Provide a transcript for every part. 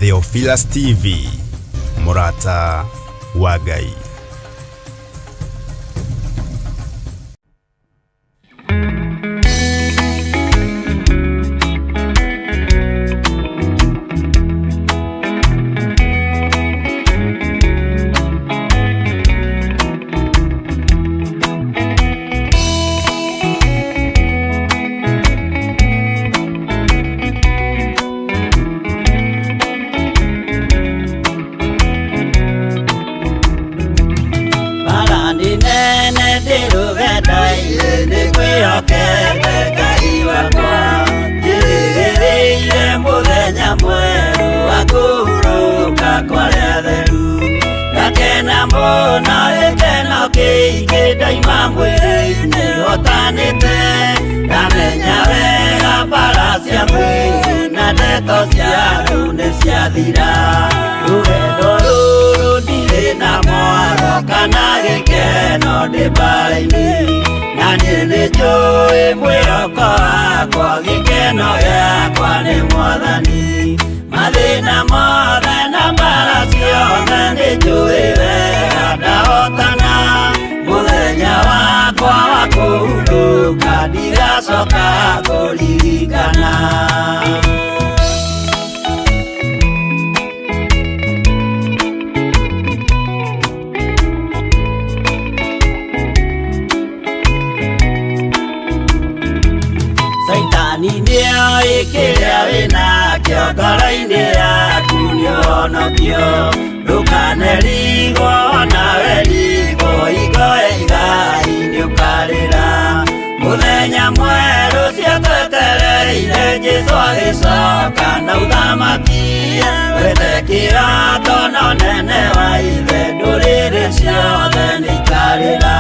Theophilus TV, mũrata wa Ngai. Bara nĩ nene ndĩ rũgendo-inĩ nĩ kwĩhokete Ngai wakwa njĩrĩgĩrĩire mũthenya mwerũ wa kũhurũka kwa arĩa atheru ngakena mũno gĩkeno kĩingĩ ndaima mwĩrĩ-inĩ hotanĩte ndamenya wega mbara cia mwĩrĩ na ndeto cia andũ nĩ ciathira rũgendo rũrũ ndirĩ na mwaro kana gĩkeno ndĩ mbara-inĩ na niĩ nĩ njũĩ mwĩhoko wakwa gĩkeno gĩakwa nĩ mwathani mathĩna mothe na mbara ciothe nĩ njũĩ wega ndahotana mũthenya wakwa wa kũhurũka ndigacoka kũririkana. Caitani nĩoĩ kĩrĩa wĩnakĩo ngoro-inĩ yaku nĩũhonokio ndũkanerigwo nawe rigwo hingo ya igai nĩũkarĩra mũthenya mwerũ ciatwetereire Jesũ agĩcoka na ũthamaki wethe kĩrato na ũnene wa ithe ndũrĩrĩ ciothe nĩikarĩra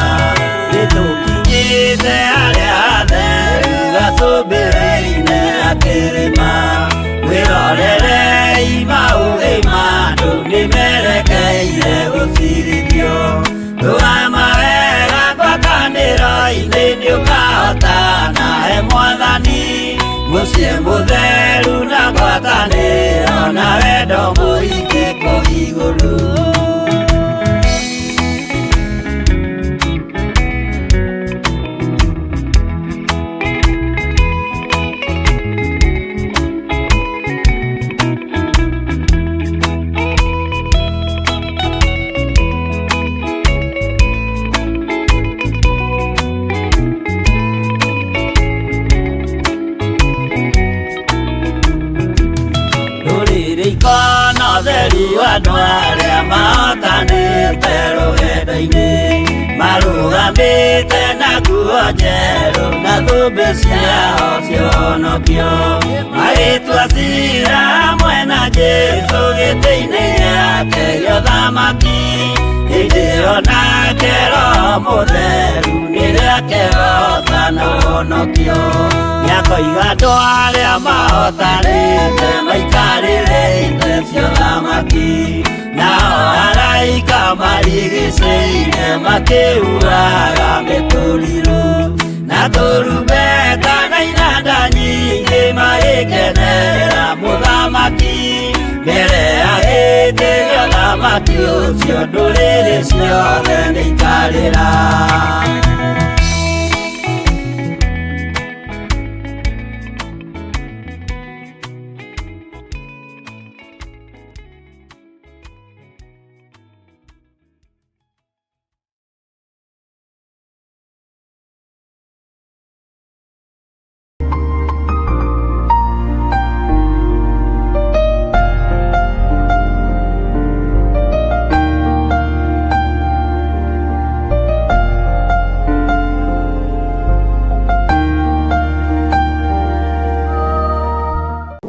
nĩtũkinyĩte harĩa hatheru gacũmbĩrĩ-inĩ ya kĩrĩma mwĩrorerei maũthĩ ma andũ nĩmerekeire gũcirithio rũgama wega ngwatanĩro-inĩ nĩũkahotana he mwathani mũciĩ mũtheru na ngwatanĩro na wendo mũingĩ kũu igũrũ. Rũrĩrĩ ikona ũtheri wa andũ arĩa mahotanĩte rũgendo-inĩ marũgamĩte na nguo njerũ na thũmbĩ ciao cionokio magĩtua cira hamwe na Jesũ gĩtĩ-inĩ gĩake gĩa ũthamaki hĩndĩ ĩyo nake Roho Mũtheru nĩrĩakehoca na ũhonokio nĩakoiga andũ arĩa mahotanĩte maikarĩre itĩ cia ũthamaki nao araika marigicĩire makĩhuhaga mĩtũrirũ na tũrumbeta na inanda nyingĩ magĩkenera mũthamaki mbere ya gĩtĩ gĩa ũthamaki ũcio ndũrĩrĩ ciothe nĩikarĩra.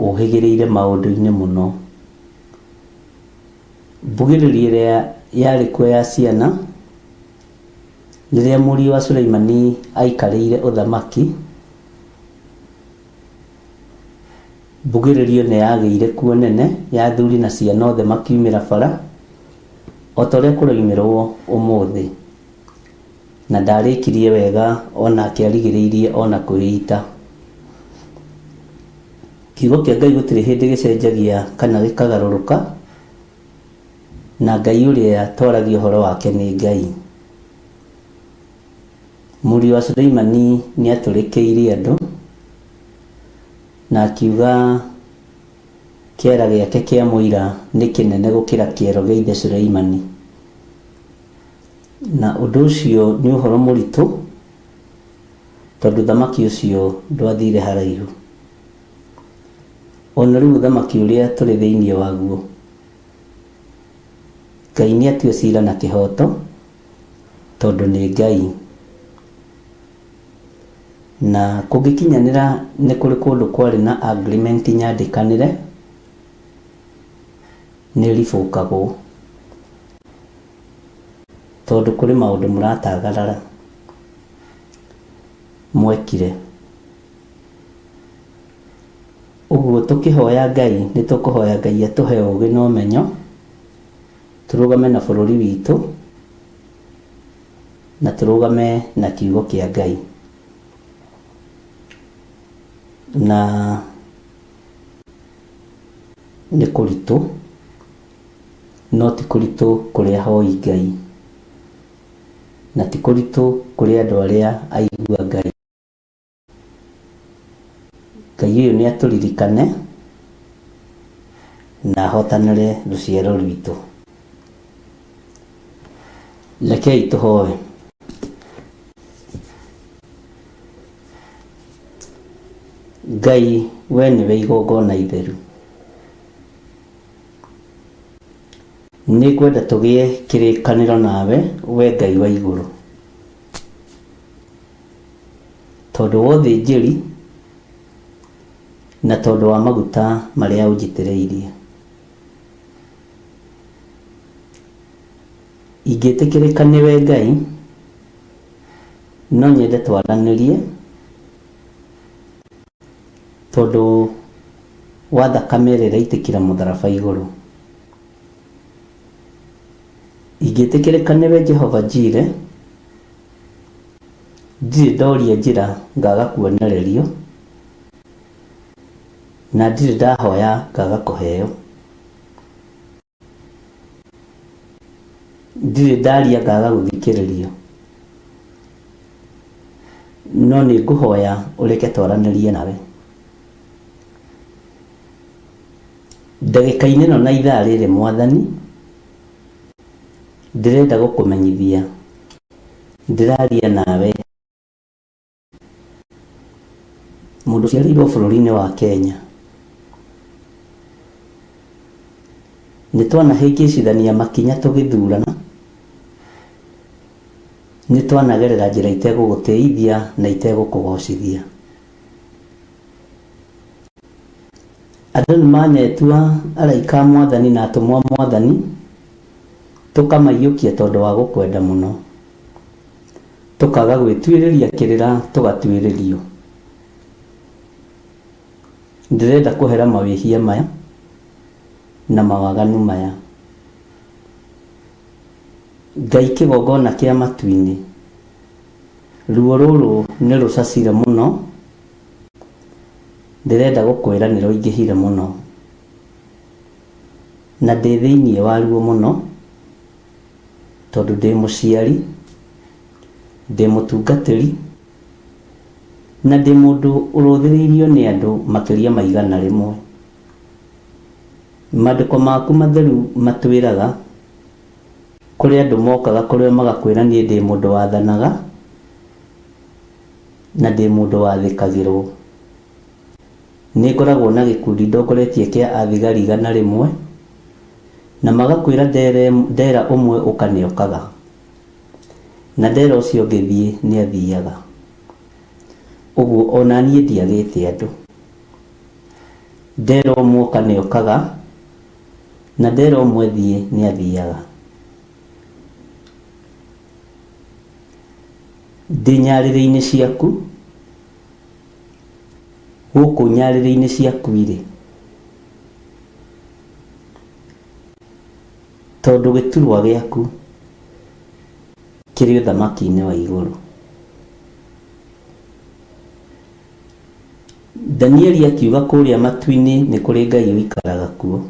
Ũhĩgĩrĩire maũndũ-inĩ mũno. Mbugĩrĩrio ĩrĩa yarĩ kuo ya ciana, rĩrĩa mũriũ wa Suleimani aikarĩire ũthamaki, mbugĩrĩrio nĩ yagĩire kuo nene ya athuri na ciana othe makiumĩra bara, o ta ũrĩa kũroimĩrwo ũmũthĩ. Na ndarĩkirie wega onake arigĩrĩirie ona kwĩita. Kiugo kĩa Ngai gũtirĩ hĩndĩ gĩcenjagia kana gĩkagarũrũka, na Ngai ũrĩa twaragia ũhoro wake nĩ Ngai. Mũriũ wa Suleimani nĩ atũrĩkĩire andũ na akiuga kĩara gĩake kĩa mũira nĩ kĩnene gũkĩra kĩero gĩa ithe Suleimani. Na ũndũ ũcio nĩ ũhoro mũritũ tondũ thamaki ũcio ndwathire haraihu. Ona rĩu ũthamaki ũrĩa tũrĩ thĩinĩ waguo, Ngai nĩ atue cira na kĩhoto tondũ nĩ Ngai. Na kũngĩkinyanĩra nĩ kũrĩ kũndũ kwarĩ na agreement nyandĩkanĩre, nĩ ribũkagwo tondũ kũrĩ maũndũ mũratagarara mwekire. Ũguo tũkĩhoya Ngai nĩ tũkũhoya Ngai atũhe ũgĩ na ũmenyo, tũrũgame na bũrũri witũ na tũrũgame na kiugo kĩa Ngai. Na nĩ kũritũ, no ti kũritũ kũrĩ ahoi Ngai, na ti kũritũ kũrĩ andũ arĩa aigua Ngai. Ngai ũyũ nĩ atũririkane na ahotanĩre rũciaro rwitũ. Rekei tũhoe. Ngai we nĩwe igongona itheru. Nĩngwenda tũgĩe kĩrĩkanĩro nawe we Ngai wa igũrũ. Tondũ wa ũthĩnjĩri na tondũ wa maguta marĩa ũnjitĩrĩirie. Ingĩtĩkĩrĩka nĩwe Ngai, no nyende twaranĩrie tondũ wa thakame ĩrĩa ĩraitĩkĩra mũtharaba igũrũ. Ingĩtĩkĩrĩka nĩwe Jehova Jireh, ndirĩ ndoria njĩra ngaga kuonererio, na ndirĩ ndahoya ngaga kũheo. Ndirĩ ndaria ngaga gũthikĩrĩrio. No nĩ ngũhoya ũreke twaranĩrie nawe. Ndagĩka-inĩ ĩno na ithaa rĩrĩ Mwathani, ndĩrenda gũkũmenyithia ndĩraria nawe mũndũ ũciarĩirwo bũrũri-inĩ wa Kenya. Nĩ twanahĩngĩcithania makinya tũgĩthurana, nĩ twanagerera njĩra itegũgũtĩithia na itegũkũgocithia. Andũ nĩ manetua araika a Mwathani na atũmwo a Mwathani, tũkamaiyũkia tondũ wa gũkwenda mũno. Tũkaga gwĩtuĩrĩria kĩrĩra tũgatuĩrĩrio. Ndĩrenda kũhera mawĩhia maya na mawaganu maya. Ngai kĩgongona kĩa matu-inĩ, ruo rũrũ nĩ rũcacire mũno, ndĩrenda gũkwĩra nĩ rũingĩhire mũno. Na ndĩ thĩinĩ waruo mũno, tondũ ndĩ mũciari, ndĩ mũtungatĩri, na ndĩ mũndũ ũrũthĩrĩirio nĩ andũ makĩria ma 100. Maandĩko maku matheru matwĩraga, kũrĩ andũ mokaga kũrĩ o magakwĩra niĩ ndĩ mũndũ wathanaga, na ndĩ mũndũ wathĩkagĩrwo. Nĩ ngoragwo na gĩkundi ndongoretie kĩa athigari 100, na magakwĩra ndera ũmwe ũka nĩ okaga, na ndera ũcio ũngĩ thiĩ nĩ athiaga. Ũguo ona niĩ ndiagĩte andũ. Ndera ũmwe ũka nĩ okaga, na ndera ũmwe thiĩ nĩ athiaga. Ndĩ nyarĩrĩ-inĩ ciaku, gũkũ nyarĩrĩ-inĩ ciaku irĩ, tondũ gĩturwa gĩaku kĩrĩ ũthamaki-inĩ wa igũrũ. Danieli akiuga kũrĩa matu-inĩ nĩ kũrĩ Ngai ũikaraga kuo.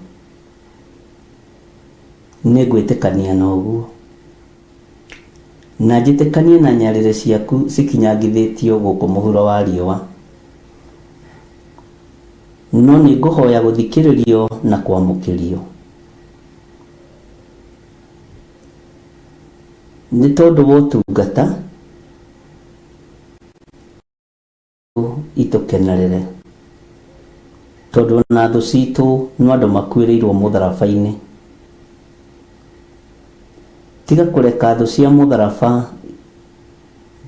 Nĩngwĩtĩkania na ũguo. Na njĩtĩkanie na nyarĩrĩ ciaku cikinyangithĩtio gũkũ mũhuro wa riũa. No nĩngũhoya gũthikĩrĩrio na kwamũkĩrio. Nĩ tondũ wa ũtungata itũkenerere. Tondũ ona thũ citũ no andũ makuĩrĩirwo mũtharaba-inĩ. Tiga kũreka thũ cia mũtharaba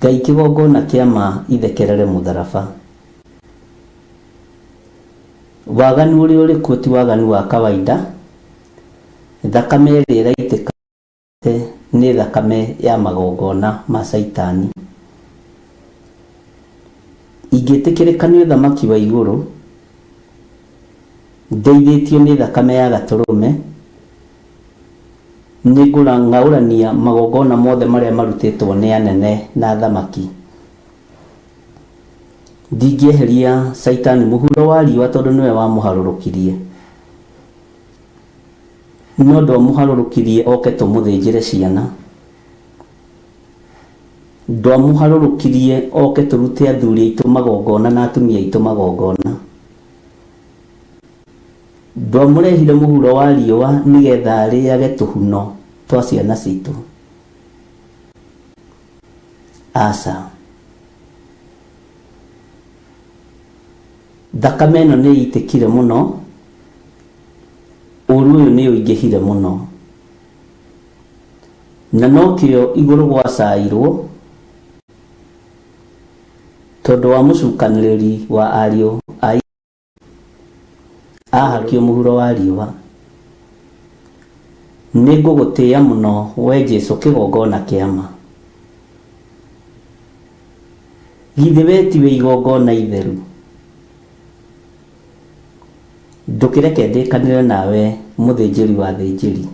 Ngai kĩgongona kĩa ma ithekerere mũtharaba. Waganu ũrĩa ũrĩ kuo ti waganu wa kawaida, thakame ĩrĩa ĩraitĩka nĩ thakame ya magongona ma caitani. Ingĩtĩkĩrĩka nĩ ũthamaki wa igũrũ, ndeithĩtio nĩ thakame ya gatũrũme, nĩ ngũng'aũrania magongona mothe marĩa marutĩtwo nĩ anene na athamaki. Ndingĩeheria caitani mũhuro wa riũa tondũ nĩwe wamũharũrũkirie. No ndwamũharũrũkirie oke tũmũthĩnjĩre ciana. Ndwamũharũrũkirie oke tũrute athuri aitũ magongona na atumia aitũ magongona. Ndwamũrehire mũhuro wa riũa nĩgetha arĩage tũhuno twa ciana citũ. Aca. Thakame ĩno nĩ ĩitĩkire mũno, ũru ũyũ nĩ ũingĩhire mũno. Na nokĩo igũrũ gwacairwo tondũ wa mũcukanĩrĩri wa ariũ a aharũkio mũhuro wa riũa. Nĩ ngũgũtĩĩa mũno we Jesu kĩgongona kĩa ma. Githĩ we tiwe igongona itheru? Ndũkĩreke ndĩkanĩre nawe mũthĩnjĩri wa athĩnjĩri.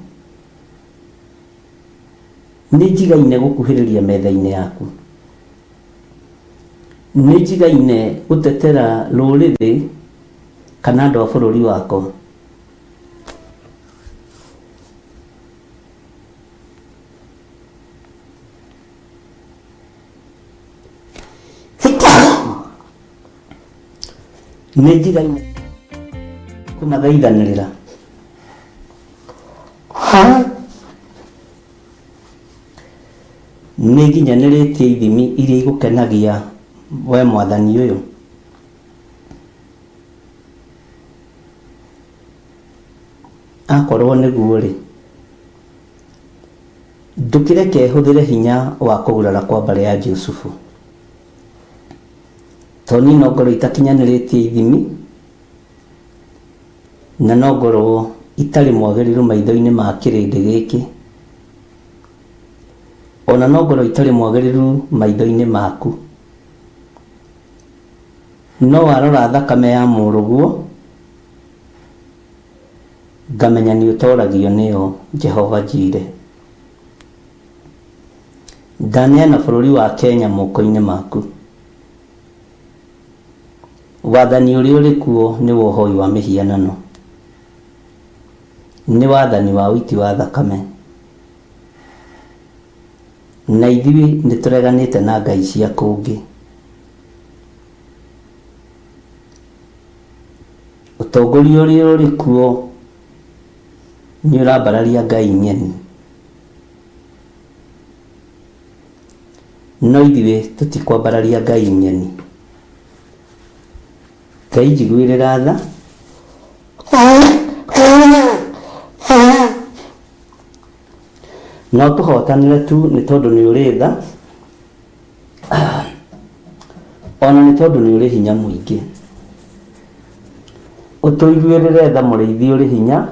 Nĩ njigaine gũkuhĩrĩria metha-inĩ yaku. Nĩ njigaine gũtetera rũrĩrĩ kana andũ a bũrũri wakwa. Nĩ njigaine kũmathaithanĩrĩra. Nĩ nginyanĩrĩtie ithimi iria igũkenagia we mwathani ũyũ. Akorwo nĩguo-rĩ, ndũkĩreke hũthĩre hinya wa kũgurara kwa mbarĩ ya Jusufu. Tondũ niĩ no ngorwo itakinyanĩrĩtie ithimi, na no ngorwo itarĩ mwagĩrĩru maitho-inĩ ma kĩrĩndĩ gĩkĩ, ona no ngorwo itarĩ mwagĩrĩru maitho-inĩ maku. No warora thakame ya mũrũguo, ngamenya nĩ ũtoragio nĩyo, Jehova Jire. Ndaneana bũrũri wa Kenya moko-inĩ maku. Wathani ũrĩa ũrĩ kuo nĩ wa ũhoi wa mĩhianano. Nĩ wathani wa ũiti wa thakame. Na ithuĩ nĩ tũreganĩte na ngai cia kũngĩ. Ũtongoria ũrĩa ũrĩ kuo nĩ ũrambararia ngai ng'eni. No ithuĩ tũtikwambararia ngai ng'eni. Ngai njiguĩrĩra tha. No tũhotanĩre tu nĩ tondũ nĩ ũrĩ tha, ona nĩ tondũ nĩ ũrĩ hinya mũingĩ. Ũtũiguĩrĩre tha mũrĩithi ũrĩ hinya,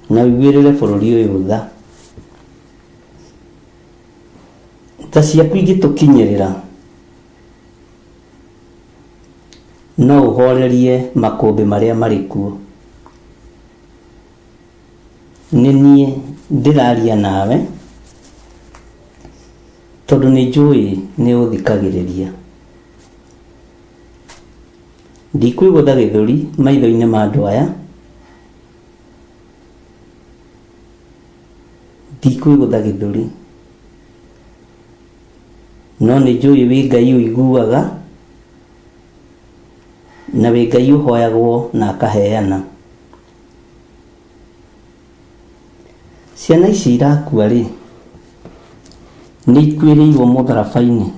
na ũiguĩrĩre bũrũri ũyũ tha. Tha ciaku ingĩtũkinyĩrĩra, no ũhorerie makũmbĩ marĩa marĩ kuo. Nĩ niĩ ndĩraria nawe, tondũ nĩ njũĩ nĩ ũthikagĩrĩria. Ndikwĩgũtha gĩthũri maitho-inĩ ma andũ aya, ndikwĩgũtha gĩthũri, no nĩ njũĩ wĩ Ngai ũiguaga na wĩ Ngai ũhoyagwo na akaheana. Ciana ici irakua rĩ, nĩ ikuĩrĩirwo mũtharaba-inĩ?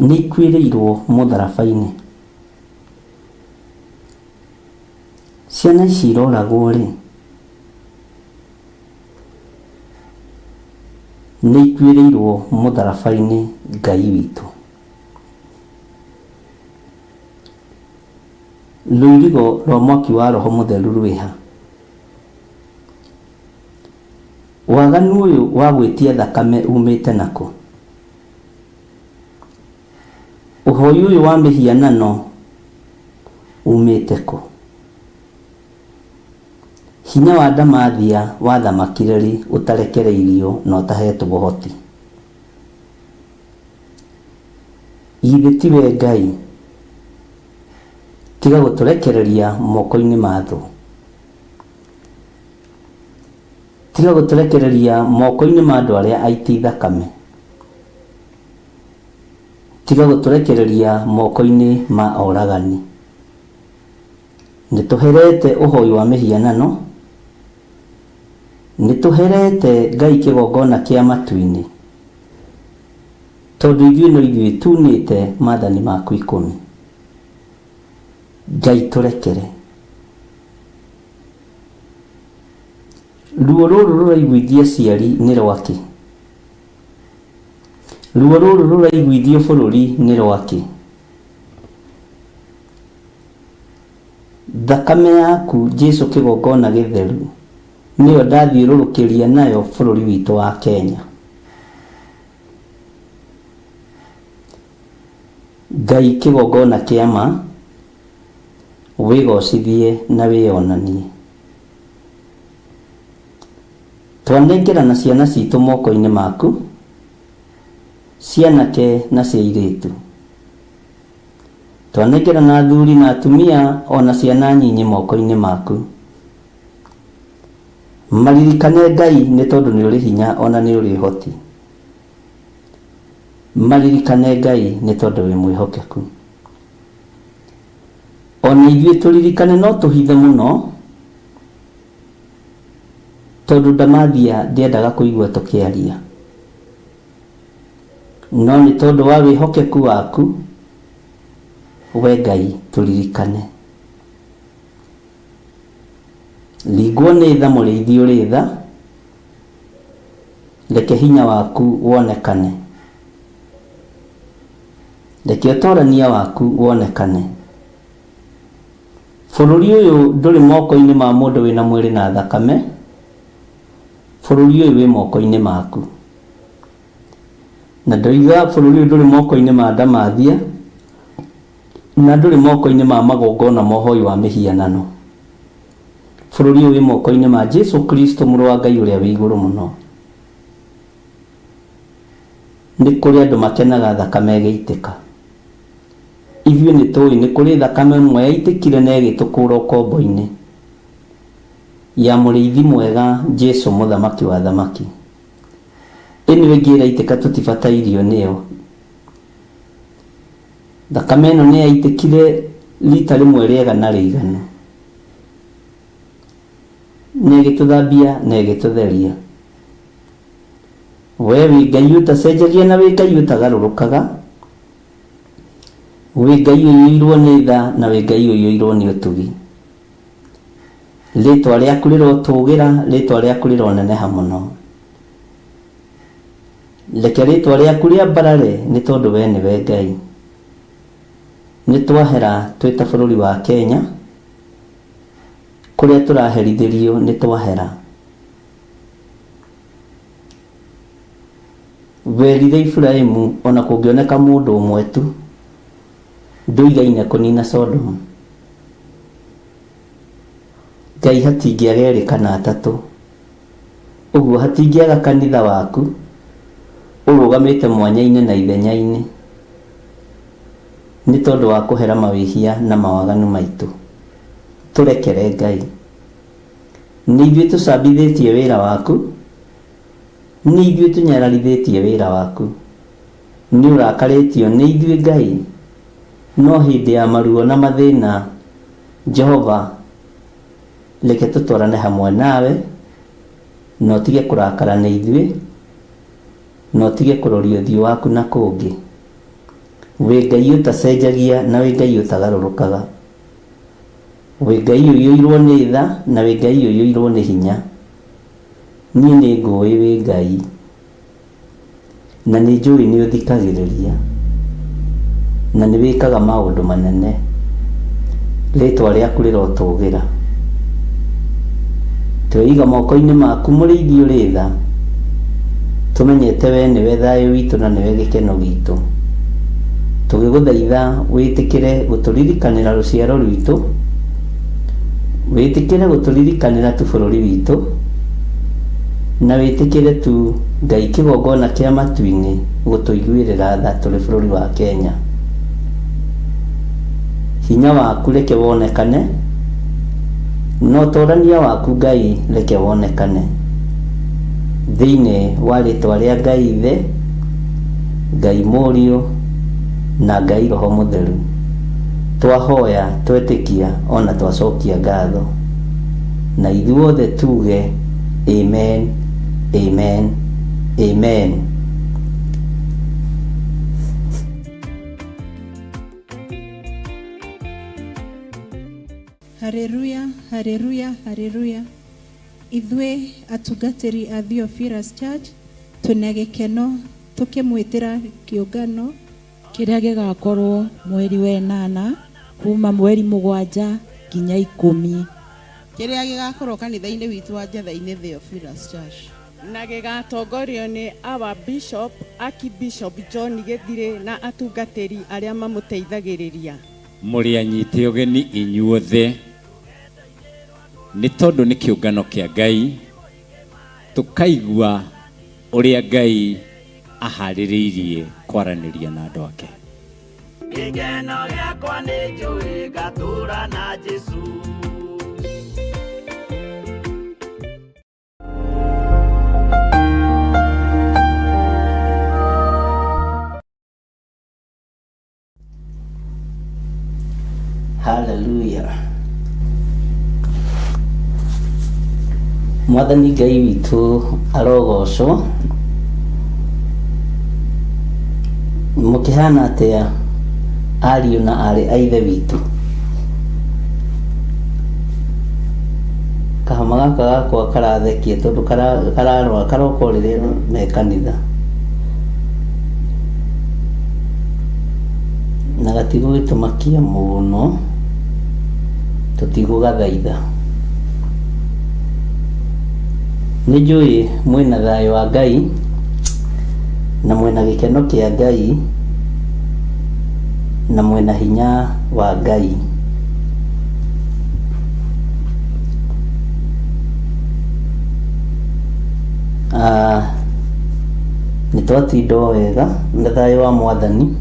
Nĩ ikuĩrĩirwo mũtharaba-inĩ? Ciana ici iroragwo rĩ, nĩ ikuĩrĩirwo mũtharaba-inĩ Ngai witũ? Rũirigo rwa mwaki wa Roho Mũtheru rwĩha? Waganu ũyũ wa gwĩtia thakame umĩte nakũ? Ũhoi ũyũ wa mĩhianano umĩte kũ? Hinya wa ndamathia wathamakire rĩ ũtarekereirio na ũtahetwo ũhoti? Githĩ tiwe Ngai? Tiga gũtũrekereria moko-inĩ ma thũ. Tiga gũtũrekereria moko-inĩ ma andũ arĩa aiti thakame. Tiga gũtũrekereria moko-inĩ ma oragani. Nĩ tũherete ũhoi wa mĩhianano, nĩ tũherete Ngai kĩgongona kĩa matu-inĩ, tondũ ithuĩ no ithuĩ tunĩte maathani maku ikũmi. Ngai tũrekere. Ruo rũrũ rũraiguithia aciari nĩ rwakĩ? Ruo rũrũ rũraiguithio bũrũri nĩ rwakĩ? Thakame yaku Jesu kĩgongona gĩtheru nĩyo ndathiũrũrũkĩria nayo bũrũri witũ wa Kenya. Ngai kĩgongona kĩa ma, wĩgocithie na wĩyonanie. Twanengerana ciana citũ moko-inĩ maku, cia anake na cia airĩtu. Twanengerana athuri na atumia o na ciana nyinyi moko-inĩ maku. Maririkane Ngai nĩ tondũ nĩ ũrĩ hinya o na nĩ ũrĩ ũhoti. Maririkane Ngai nĩ tondũ wĩ mwĩhokeku. O na ithuĩ tũririkane no tũhithe mũno tondũ ndamathia ndĩendaga kũigua tũkĩaria. No nĩ tondũ wa wĩhokeku waku, we Ngai tũririkane. Ringwo nĩ tha mũrĩithi ũrĩ tha, reke hinya waku wonekane. Reke ũtorania waku wonekane. Bũrũri ũyũ ndũrĩ moko-inĩ ma mũndũ wĩna mwĩrĩ na thakame, bũrũri ũyũ wĩ moko-inĩ maku. Na ndoiga bũrũri ũyũ ndũrĩ moko-inĩ ma ndamathia, na ndũrĩ moko-inĩ ma magongona ma ũhoi wa mĩhianano. Bũrũri ũyũ wĩ moko-inĩ ma Jesu Kristo mũrũ wa Ngai ũrĩa wĩ igũrũ mũno. Nĩ kũrĩ andũ makenaga thakame ĩgĩitĩka. Ithuĩ nĩ tũĩ nĩ kũrĩ thakame ĩmwe yaitĩkire na ĩgĩtũkũra ũkombo-inĩ, ya mũrĩithi mwega Jesu mũthamaki wa athamaki. Ĩno ĩngĩ ĩraitĩka tũtibatairio nĩyo. Thakame ĩno nĩ yaitĩkire rita rĩmwe rĩega na rĩiganu, na ĩgĩtũthambia na ĩgĩtũtheria. We wĩ Ngai ũtacenjagia na wĩ Ngai ũtagarũrũkaga, wĩ Ngai ũiyũirwo nĩ tha na wĩ Ngai ũiyũirwo nĩ ũtugi. Rĩtwa rĩaku rĩrotũgĩra, rĩtwa rĩaku rĩroneneha mũno. Reke rĩtwa rĩaku rĩambarare nĩ tondũ we nĩwe Ngai. Nĩ twahera twĩ ta bũrũri wa Kenya, kũrĩa tũraherithĩrio nĩ twahera. Werire Iburahimu o na kũngĩoneka mũndũ ũmwe tu, ndũigaine kũnina Sodomu. Ngai hatingĩaga erĩ kana atatũ. Ũguo hatingĩaga kanitha waku, Ũrũgamĩte mwanya-inĩ na ithenya-inĩ nĩ tondũ wa kũhera mawĩhia na mawaganu maitũ. Tũrekere Ngai. Nĩ ithuĩ tũcambithĩtie wĩra waku, nĩ ithuĩ tũnyararithĩtie wĩra waku. Nĩ ũrakarĩtio nĩ ithuĩ Ngai, no hĩndĩ ya maruo na mathĩna, Jehova, reke tũtwarane hamwe nawe, na ũtige kũrakara nĩ ithuĩ, na ũtige kũroria ũthiũ waku na kũngĩ. Wĩ Ngai ũtacenjagia na wĩ Ngai ũtagarũrũkaga. Wĩ Ngai ũiyũirwo nĩ tha na wĩ Ngai ũiyũirwo nĩ hinya. Niĩ nĩ ngũĩ wĩ Ngai, na nĩ njũĩ nĩ ũthikagĩrĩria, na nĩ wĩkaga maũndũ manene. Rĩĩtwa rĩaku rĩrotũgĩra. Tweiga moko-inĩ maku mũrĩithi ũrĩ tha, tũmenyete we nĩwe thayũ witũ na nĩwe gĩkeno gitũ. Tũgĩgũthaitha wĩtĩkĩre gũtũririkanĩra rũciaro rwitũ, wĩtĩkĩre gũtũririkanĩra tu bũrũri witũ, na wĩtĩkĩre tu Ngai kĩgongona kĩa matu-inĩ gũtũiguĩrĩra tha tũrĩ bũrũri wa Kenya. Hinya waku reke wonekane, na ũtorania waku Ngai reke wonekane. Thĩinĩ wa rĩtwa rĩa Ngai Ithe, Ngai Mũriũ, na Ngai Roho Mũtheru, twahoya, twetĩkia, ona twacokia ngatho. Na ithuothe tuge, Amen, Amen, Amen. Hareruya, hareruya, hareruya. Ithuĩ atungatĩri a Theophilus Church twĩna gĩkeno tũkĩmwĩtĩra kĩũngano Kĩrĩa gĩgakorwo mweri wa ĩnana kuma mweri mũgwanja nginya ikũmi. Kĩrĩa gĩgakorwo kanitha-inĩ witũ wa Njetha-inĩ Theophilus Church. Na gĩgatongorio nĩ our Bishop, Archbishop John Gĩthirĩ na atungatĩri arĩa mamũteithagĩrĩria. Mũrĩ anyite ũgeni inyuothe, nĩ tondũ nĩ kĩũngano kĩa Ngai, tũkaigua ũrĩa Ngai aharĩrĩirie kwaranĩria na andũ ake. Gĩkeno gĩakwa nĩ njũĩ ngatũra na Jesũ. Hallelujah. Mwathani Ngai witũ arogocwo. Mũkĩhana atĩa ariũ na aarĩ a Ithe witũ? Kahoma gaka gakwa karathekia tondũ kararwara karoka o rĩrĩa me kanitha. Na gatigũgĩtũmakia mũno, tũtigũgathaitha. Nĩ njũĩ mwĩna thayũ wa Ngai, na mwĩna gĩkeno kĩa Ngai, na mwĩna hinya wa Ngai. Ah, nĩ twatinda o wega na thayũ wa Mwathani,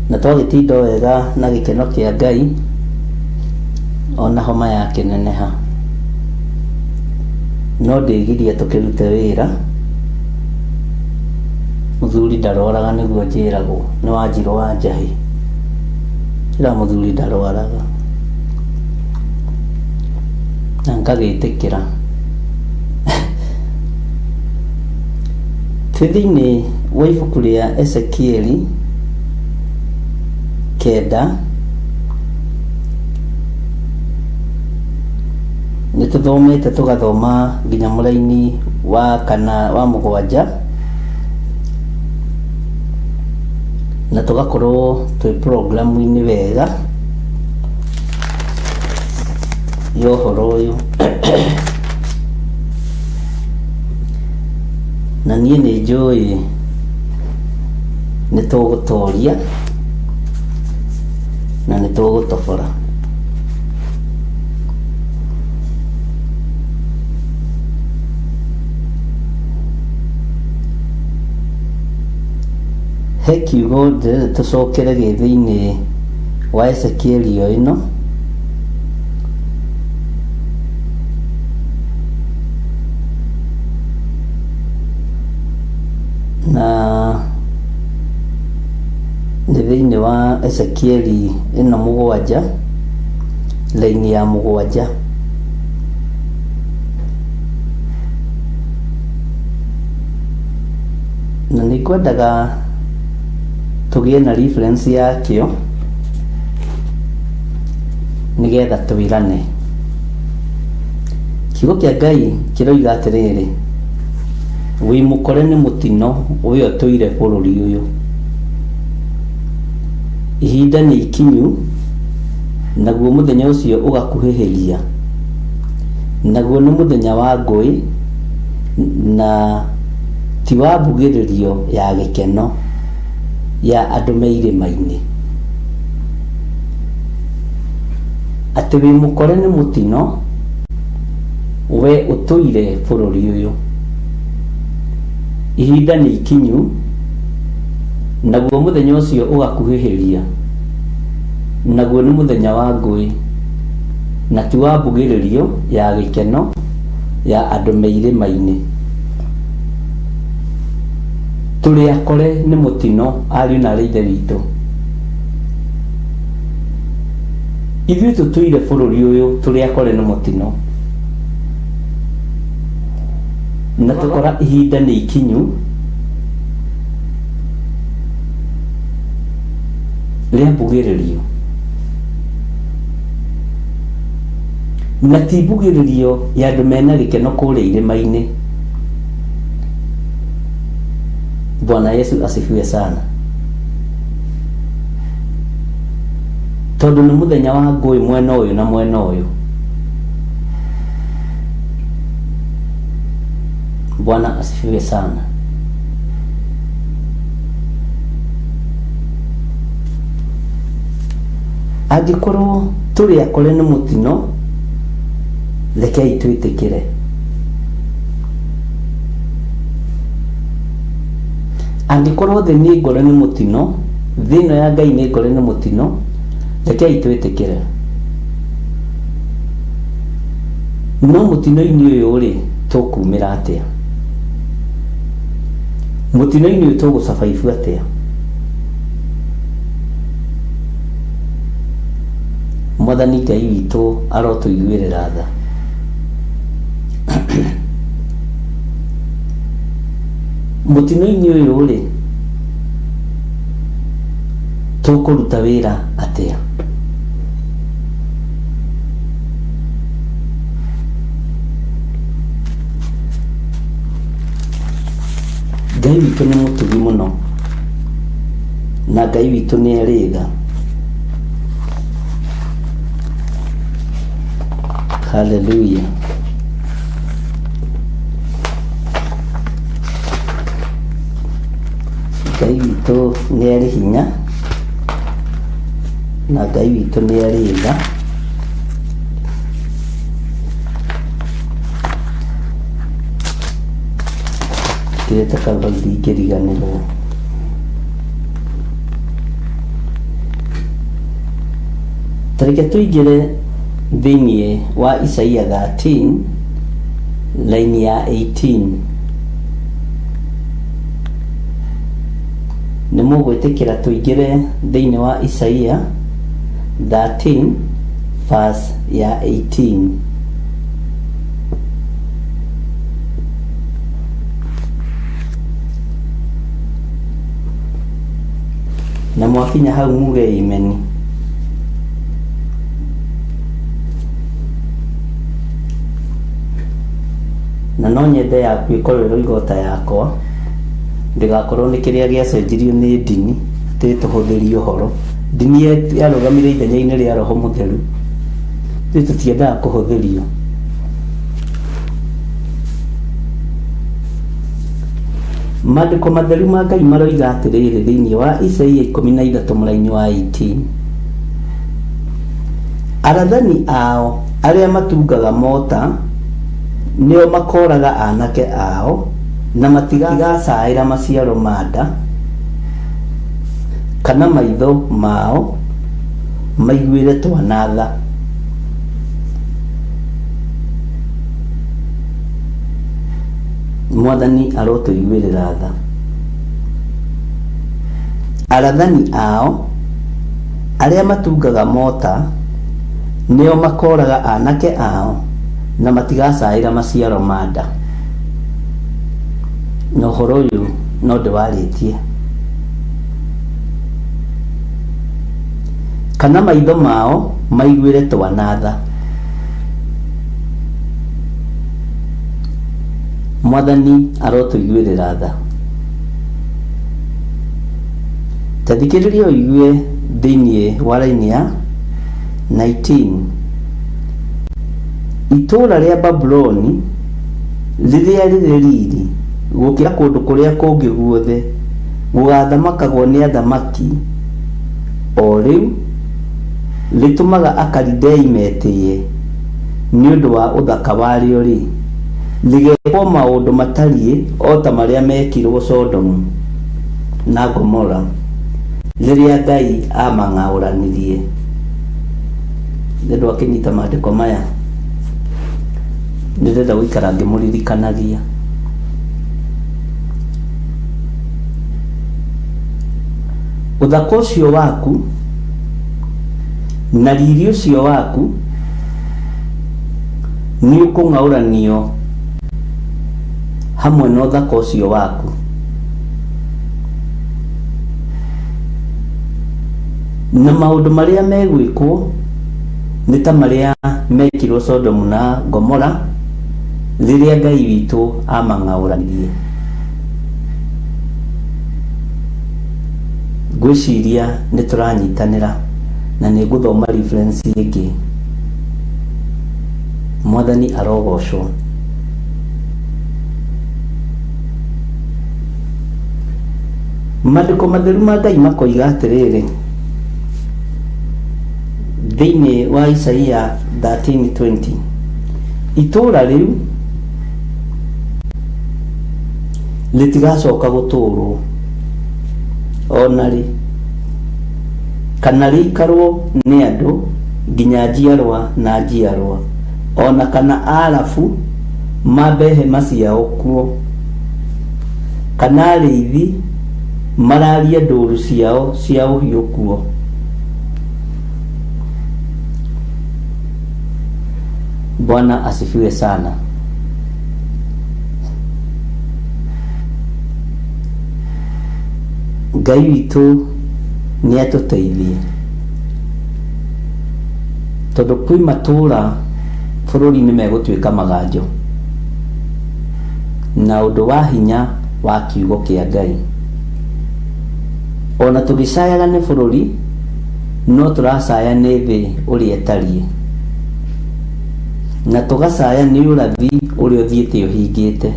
na twagĩtinda o wega na gĩkeno kĩa Ngai, ona homa yakĩneneha. No ndĩgiria tũkĩrute wĩra, mũthuri ndarwaraga nĩguo njĩragwo, nĩ Wanjirũ wa Njahĩ. Njĩraga mũthuri ndarwaraga. Na ngagĩtĩkĩra. Twĩ thĩinĩ wa ibuku rĩa Ezekieli 9, nĩ tũthomete tũgathoma nginya mũraini wa kana wa mũgwanja, na tũgakorwo twĩ programu-inĩ wega ya ũhoro ũyũ. Na niĩ nĩ njũĩ nĩ tũgũtoria na nĩ tũgũtobora. He kiugo ndĩrenda tũcokere gĩ thĩinĩ wa Ezekieli o ĩno. Na nĩ thĩinĩ wa Ezekieli ĩno 7, laini ya 7. Na nĩ ngwendaga tũgĩe na reference yakĩo nĩgetha twĩrane. Kiugo kĩa Ngai kĩroiga atĩrĩrĩ, wĩ mũkore nĩ mũtino we ũtũire bũrũri ũyũ. Ihinda nĩ ikinyu, naguo mũthenya ũcio ũgakuhĩhĩria. Naguo nĩ mũthenya wa ngũĩ, na ti wa mbugĩrĩrio ya gĩkeno ya andũ me irĩma-inĩ. Atĩ wĩ mũkore nĩ mũtino we ũtũire bũrũri ũyũ. Ihinda nĩ ikinyu, naguo mũthenya ũcio ũgakuhĩhĩria. Naguo nĩ mũthenya wa ngũĩ, na ti wa mbugĩrĩrio ya gĩkeno ya andũ me irĩma-inĩ. Tũrĩ akore nĩ mũtino ariũ na arĩ ithe witũ. Ithuĩ tũtũire bũrũri ũyũ tũrĩ akore nĩ mũtino. Na tũkora ihinda nĩ ikinyu rĩa mbugĩrĩrio. Na ti mbugĩrĩrio ya andũ mena gĩkeno kũrĩa irĩma-inĩ. Bwana Yesu asifiwe sana. Tondũ nĩ mũthenya wa ngũĩ mwena ũyũ na mwena ũyũ. Bwana asifiwe sana. Angĩkorwo tũrĩ akore nĩ mũtino, rekei twĩtĩkĩre. Angĩkorwo thĩ nĩ ngore nĩ mũtino, thĩ ĩno ya Ngai nĩ ngore nĩ mũtino, rekei twĩtĩkĩre. No mũtino-inĩ ũyũ rĩ, tũkumĩra atĩa? Mũtino-inĩ ũyũ tũgũcabaibu atĩa? Mwathani Ngai witũ arotũiguĩrĩra tha. Mũtino-inĩ ũyũ rĩ, tũkũruta wĩra atĩa? Ngai witũ nĩ mũtugi mũno, na Ngai witũ nĩ arĩ tha. Hallelujah. Ngai witũ nĩ arĩ hinya, na Ngai witũ nĩ arĩ tha. Ndĩrete kaba ndingĩriganĩrwo. Ta reke tũingĩre thĩinĩ wa Isaia 13 laini ya 18. Nĩ mũgwĩtĩkĩra tũingĩre thĩinĩ wa Isaia 13 verse ya 18. Na mwakinya hau muge imeni. Na no nyende yaku ĩkorwo ĩroiga o ta yakwa, ndĩgakorwo nĩ kĩrĩa gĩacenjirio nĩ ndini atĩ tũhũthĩrie ũhoro. Ndini yarũgamire ithenya-inĩ rĩa Roho Mũtheru. Ithuĩ tũtiendaga kũhũthĩrio. Maandĩko matheru ma Ngai maroiga atĩrĩrĩ thĩinĩ wa Isaia 13 mũraini wa 18. Arathani ao arĩa matungaga mota nĩo makoraga anake ao, na matigacaĩra maciaro ma nda. Kana maitho mao maiguĩre twana tha. Mwathani arotũiguĩrĩra tha. Arathani ao arĩa matungaga mota nĩo makoraga anake ao na matigacaĩra maciaro ma nda. Na ũhoro ũyũ no ndĩwarĩtie. Kana maitho mao maiguĩre twana tha. Mwathani arotũiguĩrĩra tha. Ta thikĩrĩria ũigue thĩinĩ wa raini ya 19. Itũũra rĩa Babuloni rĩrĩa rĩrĩ riri gũkĩra kũndũ kũrĩa kũngĩ guothe gũgaathamakagwo nĩ athamaki o rĩu rĩtũmaga Akalidei metĩĩe nĩ ũndũ wa ũthaka warĩo-rĩ, rĩgeekwo maũndũ matariĩ o ta marĩa meekirũo Sodomu na Gomora rĩrĩa Ngai aamang'aũranirie. Nĩ ndwakĩnyita maandĩko maya? Nĩ ndĩrenda gũikara ngĩmũririkanagia. Ũthaka ũcio waku na riri ũcio waku nĩ ũkũng'aũranio hamwe na ũthaka ũcio waku. Na maũndũ marĩa megwĩkwo nĩ ta marĩa mekirwo Sodomu na Gomora rĩrĩa Ngai witũ amang'aũranirie. Ngwĩciria nĩ tũranyitanĩra na nĩ ngũthoma reference ĩngĩ. Mwathani arogocwo. Maandĩko matheru ma Ngai makoiga atĩrĩrĩ, thĩinĩ wa Isaia 13:20, itũũra rĩu rĩtigacoka gũtũũrwo o na rĩ, kana rĩikarwo nĩ andũ nginya njiarwa na njiarwa, o na kana Aarabu mambe hema ciao kuo, kana arĩithi mararie ndũũru ciao cia ũhiũ kuo. Bwana asifiwe sana. Ngai witũ nĩ atũteithie tondũ kwĩ matũũra bũrũri-inĩ megũtuĩka maganjo na ũndũ wa hinya wa kiugo kĩa Ngai. Ona tũgĩcayaga nĩ bũrũri no tũracaya nĩ thĩ ũrĩa ĩtariĩ na tũgacaya nĩ ũrathi ũrĩa ũthiĩte ũhingĩte.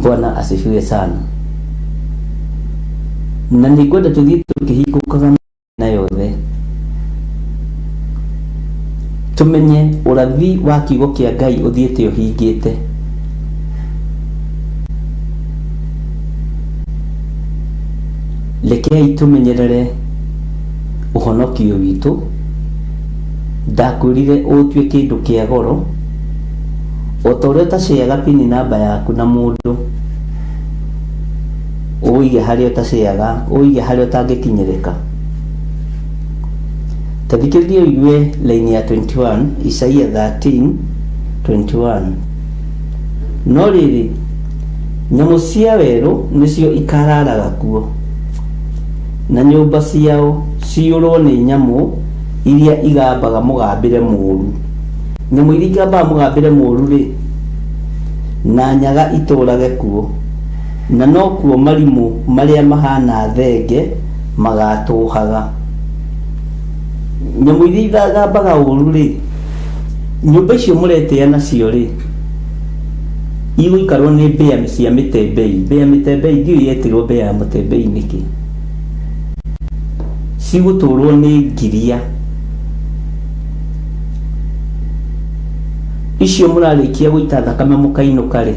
Bwana asifiwe sana. Na nĩ ngwenda tũthiĩ tũkĩhingũkaga na yothe tũmenye ũrathi wa kiugo kĩa Ngai ũthiĩte ũhingĩte. Rekei tũmenyerere ũhonokio witũ. Ndakwĩrire ũtue kĩndũ kĩa goro o ta ũrĩa ũtaceaga pini namba yaku na mũndũ ũige harĩa ũtaceaga ũige harĩa ũtangĩkinyĩrĩka. Ta thikĩrĩria ũigue laini ya 21 Isaia 13 21. No rĩrĩ, nyamũ cia werũ nĩcio ikararaga kuo, na nyũmba ciao ciyũrwo nĩ nyamũ iria igambaga mũgambĩre mũũru. Nyamũ iria igambaga mũgambĩre mũũru-rĩ, na nyaga itũũrage kuo, na nokuo marimũ marĩa mahaana thenge magatũũhaga. Nyamũ iria igambaga ũũru-rĩ, nyũmba icio mũretĩa nacio-rĩ, igũikarwo nĩ mbĩa cia mĩtembei. Mbĩa mĩtembei, ndiũĩ yetirwo mbĩa ya mũtembei nĩkĩ. Cigũtũrwo nĩ ngiria. Icio mũrarĩkia gũita thakame mũkainũka-rĩ,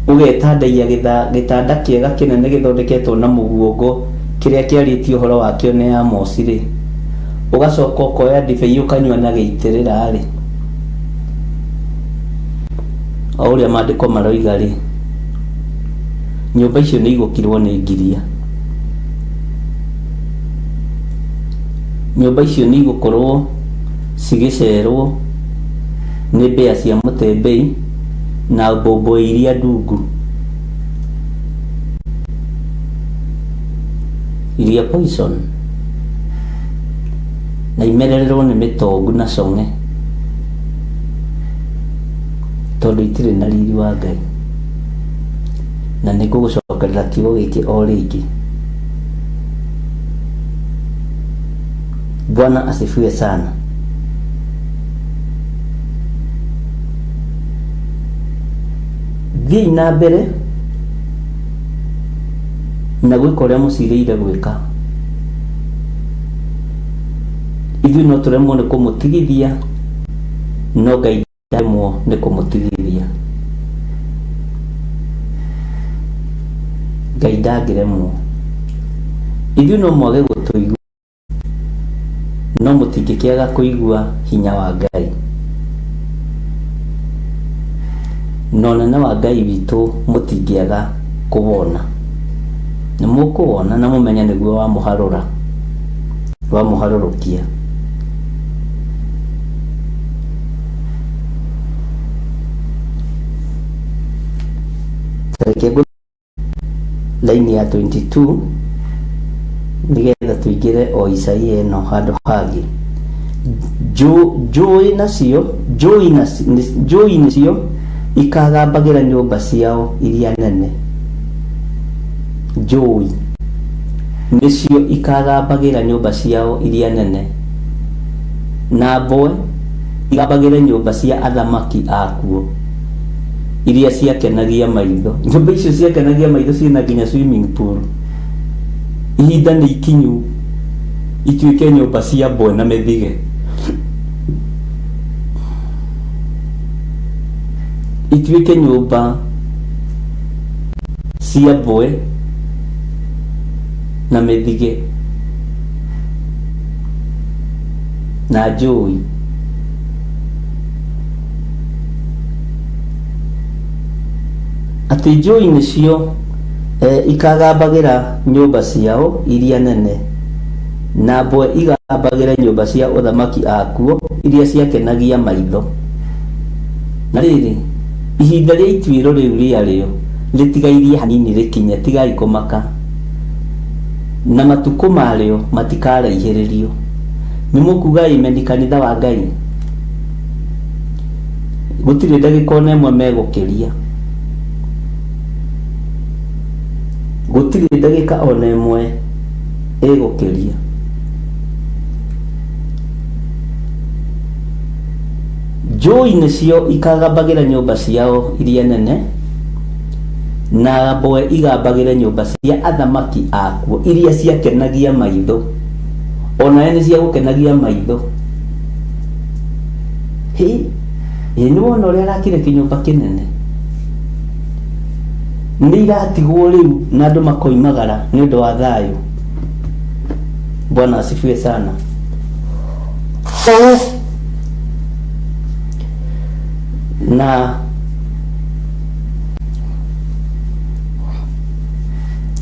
Ũgetandaia gĩtanda kĩega kĩnene gĩthondeketwo na mũguongo kĩrĩa kĩarĩtio ũhoro wakĩo nĩ Amosi-rĩ, ũgacoka ũkoya ndibei ũkanyua na gĩitĩrĩra-rĩ, o ũrĩa maandĩko maroiga-rĩ, nyũmba icio nĩ igũkirwo nĩ ngiria. Nyũmba icio nĩ igũkorwo cigĩcerwo nĩ mbĩa cia mũtembei na mbũmbũĩ iria ndungu, iria poison, na imerererwo nĩ mĩtongu na cong'e, tondũ itirĩ na riri wa Ngai. Na nĩ ngũgũcokerera kiugo gĩkĩ o rĩngĩ. Bwana asifiwe sana. Thiĩi na mbere na gwĩka ũrĩa mũcirĩire gwĩka. Ithuĩ no tũremwo nĩ kũmũtigithia, no Ngai ndaremwo nĩ kũmũtigithia. Ngai ndangĩremwo. Ithuĩ no mwage gũtũigua, no mũtingĩkĩaga kũigua hinya wa Ngai. Na ũnene wa Ngai witũ mũtingĩaga kũwona. Nĩ mũkũwona na mũmenye nĩguo wamũharũra, wamũharũrũkia. Ta reke laini ya 22 nigetha tũingĩre o Isaia ĩno handũ hangĩ. Njũĩ nacio njũĩ nĩcio ikagambagĩra nyũmba ciao iria nene. Njũĩ nĩcio ikagambagĩra nyũmba ciao iria nene, na mbwe igambagĩre nyũmba cia athamaki akuo iria ciakenagia maitho. Nyũmba icio ciakenagia maitho ciĩna nginya swimming pool. Ihinda nĩ ikinyu ituĩke nyũmba cia mbwe na mĩthige. Ituĩke nyũmba cia mbwe na mĩthige na njũi. Atĩ njũi nĩcio ikagambagĩra nyũmba ciao iria nene, na mbwe igambagĩre nyũmba cia ũthamaki akuo iria ciakenagia maitho. Na rĩrĩ, ihinda rĩa ituĩro rĩu rĩarĩo rĩtigairie hanini rĩkinye, tigai kũmaka, na matukũ marĩo matikaraihĩrĩrio. Nĩ mũkuga ameni kanitha wa Ngai? Gũtirĩ ndagĩka ona ĩmwe megũkĩria. Gũtirĩ ndagĩka ona ĩmwe ĩgũkĩria. Njũi nĩcio ikagambagĩra nyũmba ciao iria nene, na mbwe igambagĩre nyũmba cia athamaki akuo iria ciakenagia maitho. Onawe nĩ cia gũkenagia maitho. Hĩ, ĩ nĩ wona ũrĩa arakire kĩnyũmba kĩnene? Nĩ iratigwo rĩu na andũ makoimagara nĩ ũndũ wa thayũ. Bwana asifiwe sana. Na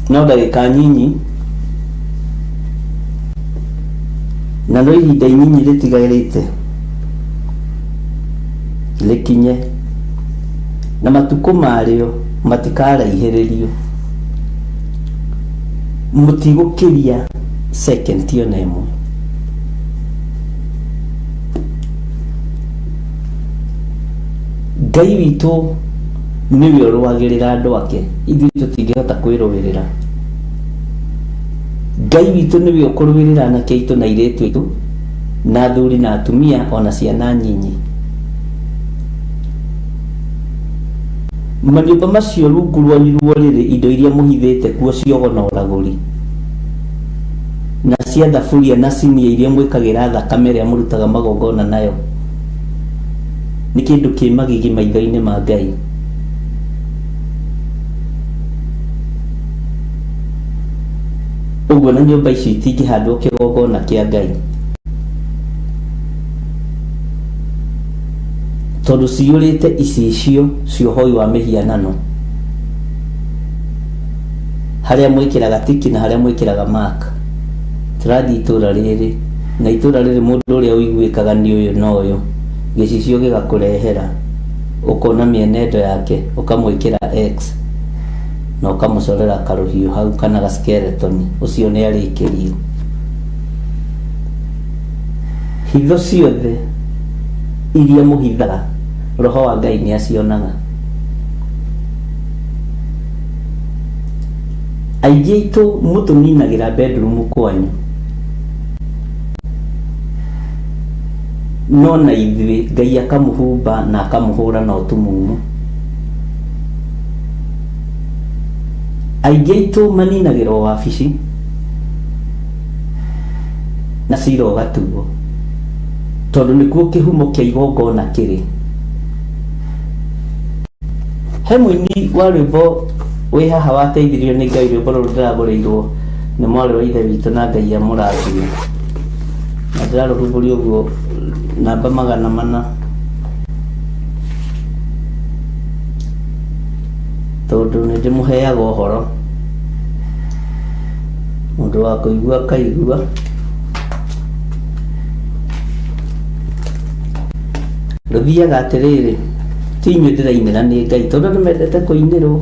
no ndagĩka nyinyi na no ihinda inyinyi rĩtigarĩte rĩkinye, na matukũ marĩo matikaraihĩrĩrio. Mũtigũkĩria second ona ĩmwe. Ngai witũ nĩwe ũrũagĩrĩra andũ ake, ithuĩ tũtingĩhota kwĩrũĩrĩra. Ngai witũ nĩwe ũkũrũĩrĩra anake aitũ na airĩtu aitũ, na athuri na atumia ona ciana nyinyi. Manyũmba macio rungu rwanyu rwa ũrĩrĩ indo iria mũhithĩte kuo ciogo na ũragũri, na cia thaburia na sinia iria mwĩkagĩra thakame ĩrĩa mũrutaga magongona nayo, nĩ kĩndũ kĩ magigi maitho-inĩ ma Ngai. Ũguo na nyũmba icio itingĩhandwo kĩgongona kĩa Ngai, tondũ ciyũrĩte icicio cia ũhoi wa mĩhianano, harĩa mwĩkĩraga tiki na harĩa mwĩkĩraga mark. Tũrathiĩ itũra rĩrĩ na itũra rĩrĩ, mũndũ ũrĩa ũiguĩkaga nĩ ũyũ na ũyũ, gĩcicio gĩgakũrehera, ũkona mĩenendo yake, ũkamwĩkĩra X na ũkamũcorera karũhiũ hau kana ga skeleton, ũcio nĩ arĩkĩrio. Hitho ciothe iria mũhithaga, Roho wa Ngai nĩ acionaga. Aingĩ aitũ mũtũninagĩra bedroom kwanyu, no na ithuĩ Ngai akamũhumba na akamũhũra na ũtumumu. Aingĩ aitũ maninagĩrwo wabici na cira ũgatuo, tondũ nĩkuo kĩhumo kĩa igongona kĩrĩ. He mũini wa rwĩmbo wĩ haha wateithirio nĩ Ngai, rwĩmbo rũrũ ndĩragũrĩirwo nĩ mwarĩ wa ithe witũ na Ngai amũrathime, na ndĩrarũhumbũria ũguo namba 400, tondũ nĩ ndĩmũheaga ũhoro, mũndũ wa kũigua akaigua. Rũthiaga atĩrĩrĩ, ti inyuĩ ndĩrainĩra, nĩ Ngai, tondũ andũ mendete kũinĩrwo.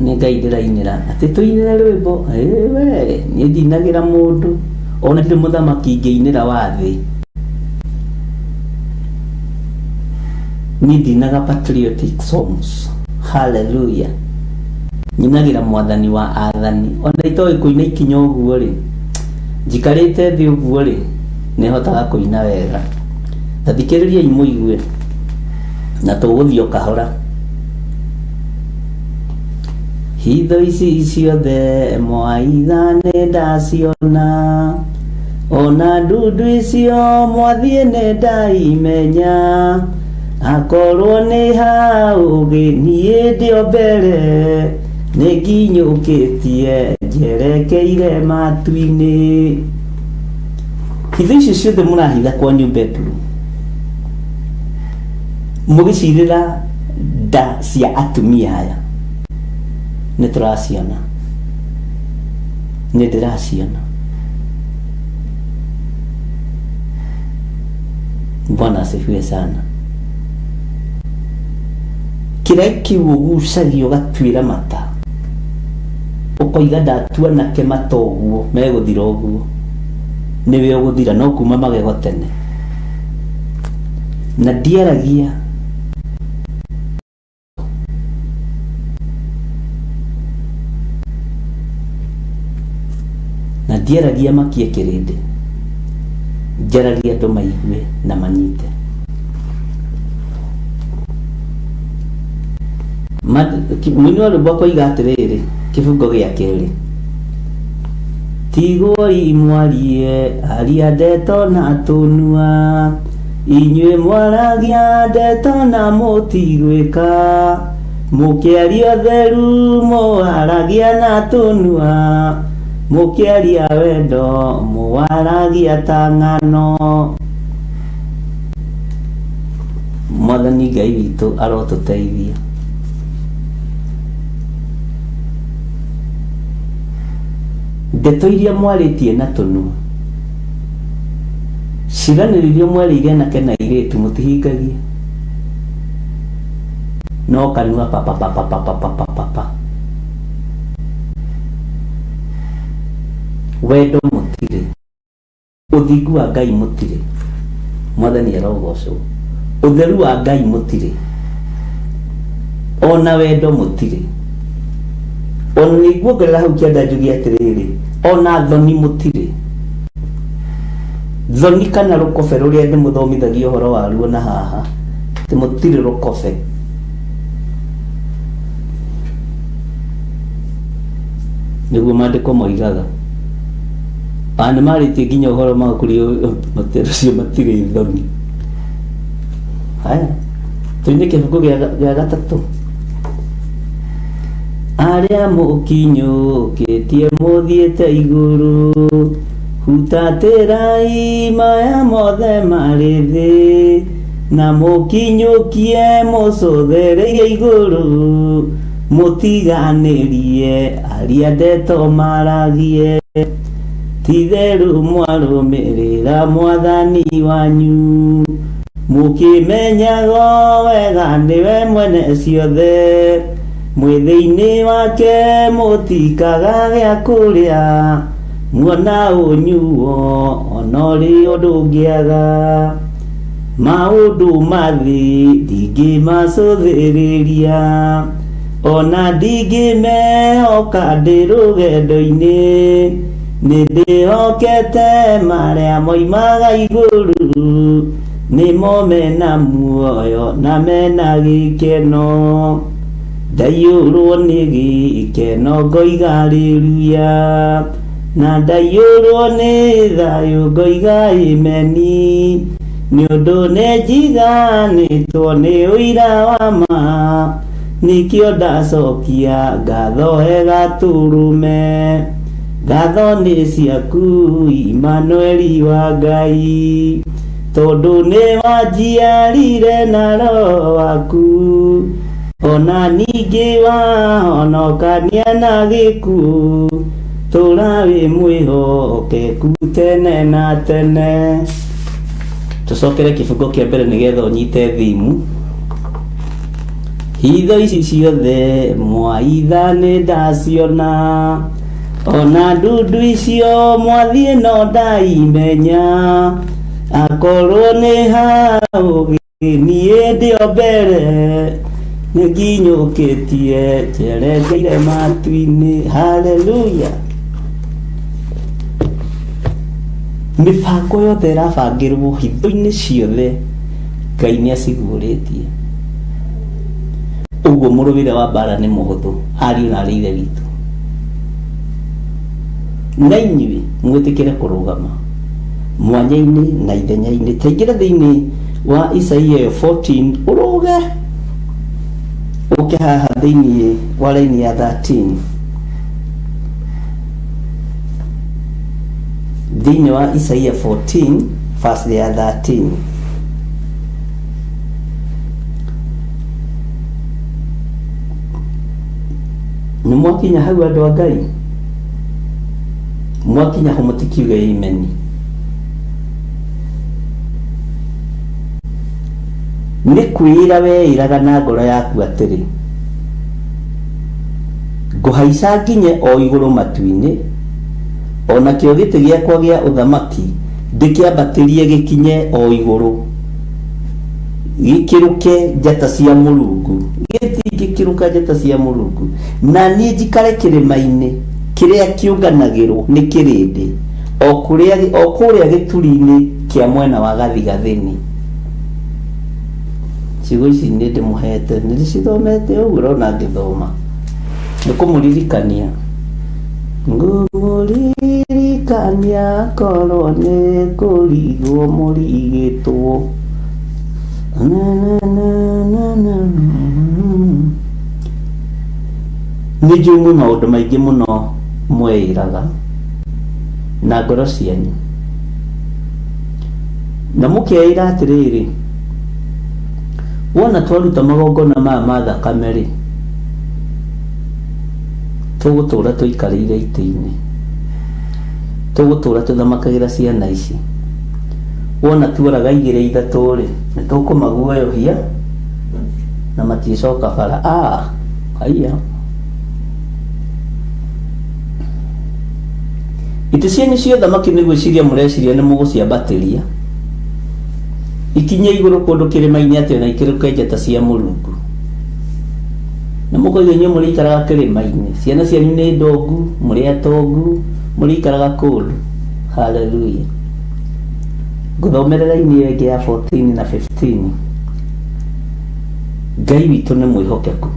Nĩ Ngai ndĩrainĩra, atĩ tũinĩre rwĩmbo. Ĩĩ we, niĩ ndinagĩra mũndũ, ona ndirĩ mũthamaki ingĩinĩra wa thĩ. Niĩ ndinaga patriotic songs. Hallelujah. Nyinagĩra Mwathani wa athani. Ona itoĩ kũina ikinya ũguo rĩ, njikarĩte thĩ ũguo rĩ, nĩ hotaga kũina wega. Ta thikĩrĩriai mũigue, na tũgũthiĩ o kahora. Hitho ici ciothe mwaitha nĩ ndaciona, ona ndundu icio mwathiĩ nĩ ndaimenya. Akorwo nĩ ha ũgĩ niĩ ndĩ o mbere, nĩ nginyũkĩtie njerekeire matu-inĩ. Hitho icio ciothe mũrahitha kwanyu bedroom, mũgĩcirĩra nda cia atumia aya, nĩ tũraciona, nĩ ndĩraciona. Bwana asifiwe sana. Kĩrĩa kĩu ũgucagia ũgatuĩra mata, ũkoiga ndatua nake mata ũguo megũthira ũguo, nĩwe ũgũthira no kuma magego tene. Na ndiaragia na ndiaragia makie kĩrĩndĩ, njaragia andũ maigue na manyite. Mũini wa rwĩmbo akoiga atĩrĩrĩ, kĩbungo gĩa kerĩ, tigwoi mwarie aria ndeto na tũnua, inyuĩ mwaragia ndeto na mũtigwĩka, mũkĩaria ũtheru mũwaragia na tũnua, mũkĩaria wendo mũwaragia ta ng'ano. Mwathani Ngai witũ arotũteithia. Ndeto iria mwarĩtie na tũnua, ciĩranĩro iria mwerĩire anake na airĩtu mũtihingagia, no kanua papapapapapapapa. Wendo mũtirĩ, ũthingu wa Ngai mũtirĩ, Mwathani arogocwo, ũtheru wa Ngai mũtirĩ, ona wendo mũtirĩ. Ona nĩ nguongerera hau kĩanda njuge atĩrĩrĩ, ona thoni mũtirĩ. Thoni kana rũkobe rũrĩa ndĩmũthomithagia ũhoro waruo na haha, atĩ mũtirĩ rũkobe. Nĩguo maandĩko moigaga. Ona nĩ marĩtie nginya ũhoro magakũria ũcio matirĩ thoni. Haya, tũine kĩbungo gĩa gatatũ. Harĩa mũkinyũkĩtie mũthiĩte igũrũ, hutatĩrai maya mothe marĩ thĩ, na mũkinyũkie mũcũthĩrĩrie igũrũ, mũtiganĩrie aria ndeto maragie. Ti-itherũ mwarũmĩrĩra Mwathani wanyu, mũkĩmenyaga wega nĩwe mwene ciothe, mwĩ thĩinĩ wake mũtikaga gĩa kũrĩa, muona ũnyuo ona ũrĩ ũndũ ũngĩaga. Maũndũ ma thĩ ndingĩmacũthĩrĩria, ona ndingĩmehoka ndĩ rũgendo-inĩ, nĩ ndĩhokete marĩa moimaga igũrũ, nĩmo mena muoyo na mena gĩkeno. Ndaiyũrwo nĩ gĩkeno ngoiga haleluya, na ndaiyũrwo nĩ thayũ ngoiga ĩmeni, nĩ ũndũ nĩ njiganĩtwo nĩ ũira wa ma, nĩkĩo ndacokia ngatho he Gatũrũme. Ngatho nĩ ciaku Imanueli wa Ngai, tondũ nĩ wanjiarire na Roho waku, ona ningĩ wahonokania na gĩkuũ, tũra wĩ mwĩhokeku tene na tene. Tũcokere kĩbungo kĩa mbere nĩgetha ũnyite thimu. Hitho ici ciothe mwaitha nĩ ndaciona, ona ndundu icio mwathiĩ no ndaimenya, akorwo nĩ haũgĩ niĩ ndĩ o mbere, nĩ nginyũkĩtie njerekeire matu-inĩ. Haleluya. Mĩbango yothe ĩrabangĩrwo hitho-inĩ ciothe Ngai nĩ aciguũrĩtie. Ũguo mũrũĩre wa mbara nĩ mũhũthũ, ariũ na arĩ ithe witũ. Na inyuĩ mwĩtĩkĩre kũrũgama mwanya-inĩ na ithenya-inĩ. Ta ingĩra thĩinĩ wa Isaia ĩyo 14 ũrũge ũke haha thĩinĩ wa raini ya 13. Thĩinĩ wa Isaia 14 verse ya 13. Nĩ mwakinya hau andũ a Ngai? Mwakinya ho mũtikiuge amen. Nĩ kwĩĩra weĩraga na ngoro yaku atĩrĩ, ngũhaica nginye o igũrũ matu-inĩ, o nakĩo gĩtĩ gĩakwa gĩa ũthamaki ndĩkĩambatĩrie gĩkinye o igũrũ, gĩkĩrũke njata cia Mũrungu, gĩtingĩkĩrũka njata cia Mũrungu, na niĩ njikare kĩrĩma-inĩ kĩrĩa kĩũnganagĩrwo nĩ kĩrĩndĩ, o kũrĩa o kũrĩa gĩturi-inĩ kĩa mwena wa gathigathini. Ciugo ici nĩ ndĩmũhete, nĩ ndĩcithomete ũguo ũrona ngĩthoma, nĩ kũmũririkania. Ngũmũririkania korwo nĩ kũrigwo mũrigĩtwo. Na, na, na, na, na, Nĩ njũĩ mwĩ maũndũ maingĩ mũno mweĩraga na ngoro cianyu. Na mũkeĩra atĩrĩrĩ, wona twaruta magongona maya ma thakame-rĩ, tũgũtũra tũikarĩire itĩ-inĩ, tũgũtũra tũthamakagĩra ciana ici. Wona tuoraga igĩrĩ ithatũ-rĩ, nĩ tũkũmaguoyohia na matiĩcoka bara. Ah, haiya. Itĩ cianyu cia ũthamaki nĩ gwĩciria mũreciria nĩ mũgũciambatĩria ikinye igũrũ kũndũ kĩrĩma-inĩ atĩ ona ikĩrũke njata cia Mũrungu. Na mũkoiga inyuĩ mũrĩikaraga kĩrĩma-inĩ, ciana cianyu nĩ ndongu, mũrĩ atongu, mũrĩikaraga kũndũ. Haleluya. Ngũthomere raini ĩyo ĩngĩ ya 14 na 15. Ngai witũ nĩ mwĩhokeku.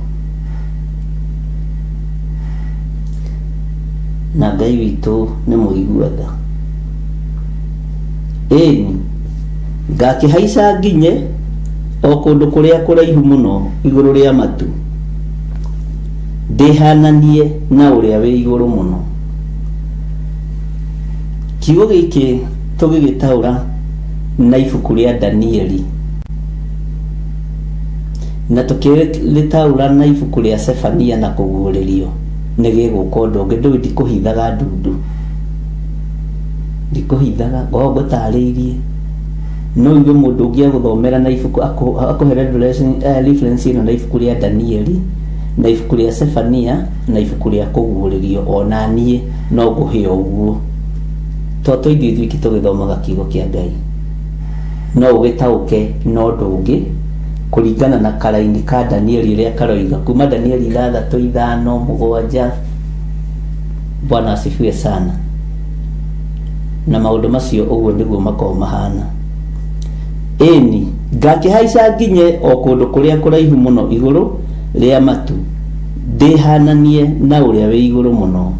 Na Ngai witũ nĩ mũigua tha. Ĩni, ngakĩhaica nginye o kũndũ kũrĩa kũraihu mũno igũrũ rĩa matu. Ndĩhananie na ũrĩa wĩ igũrũ mũno. Kiugo gĩkĩ tũgĩgĩtaũra na ibuku rĩa Danieli na tũkĩrĩtaũra na ibuku rĩa Sefania na kũguũrĩrio nĩ gĩgũka ũndũ ũngĩ. Ndũĩ ndikũhithaga ndundu, ndikũhithaga ngoragwo ngũtarĩirie. No igue mũndũ ũngĩ agũthomera na ibuku akũhe reference ĩno na ibuku rĩa Danieli na ibuku rĩa Sefania na ibuku rĩa kũguũrĩrio, ona niĩ no ngũhe ũguo to to ithuĩ ithuiki tũgĩthomaga kiugo kĩa Ngai, no ũgĩtaũke na ũndũ ũngĩ kũringana na karaini ka Danieli ũrĩa karoiga kuma Danieli 6, 5, 7. Bwana asifiwe sana. Na maũndũ macio ũguo nĩguo makoragwo mahana. Ĩni, ngakĩhaica nginye o kũndũ kũrĩa kũraihu mũno igũrũ rĩa matu, ndĩhananie na ũrĩa wĩ igũrũ mũno.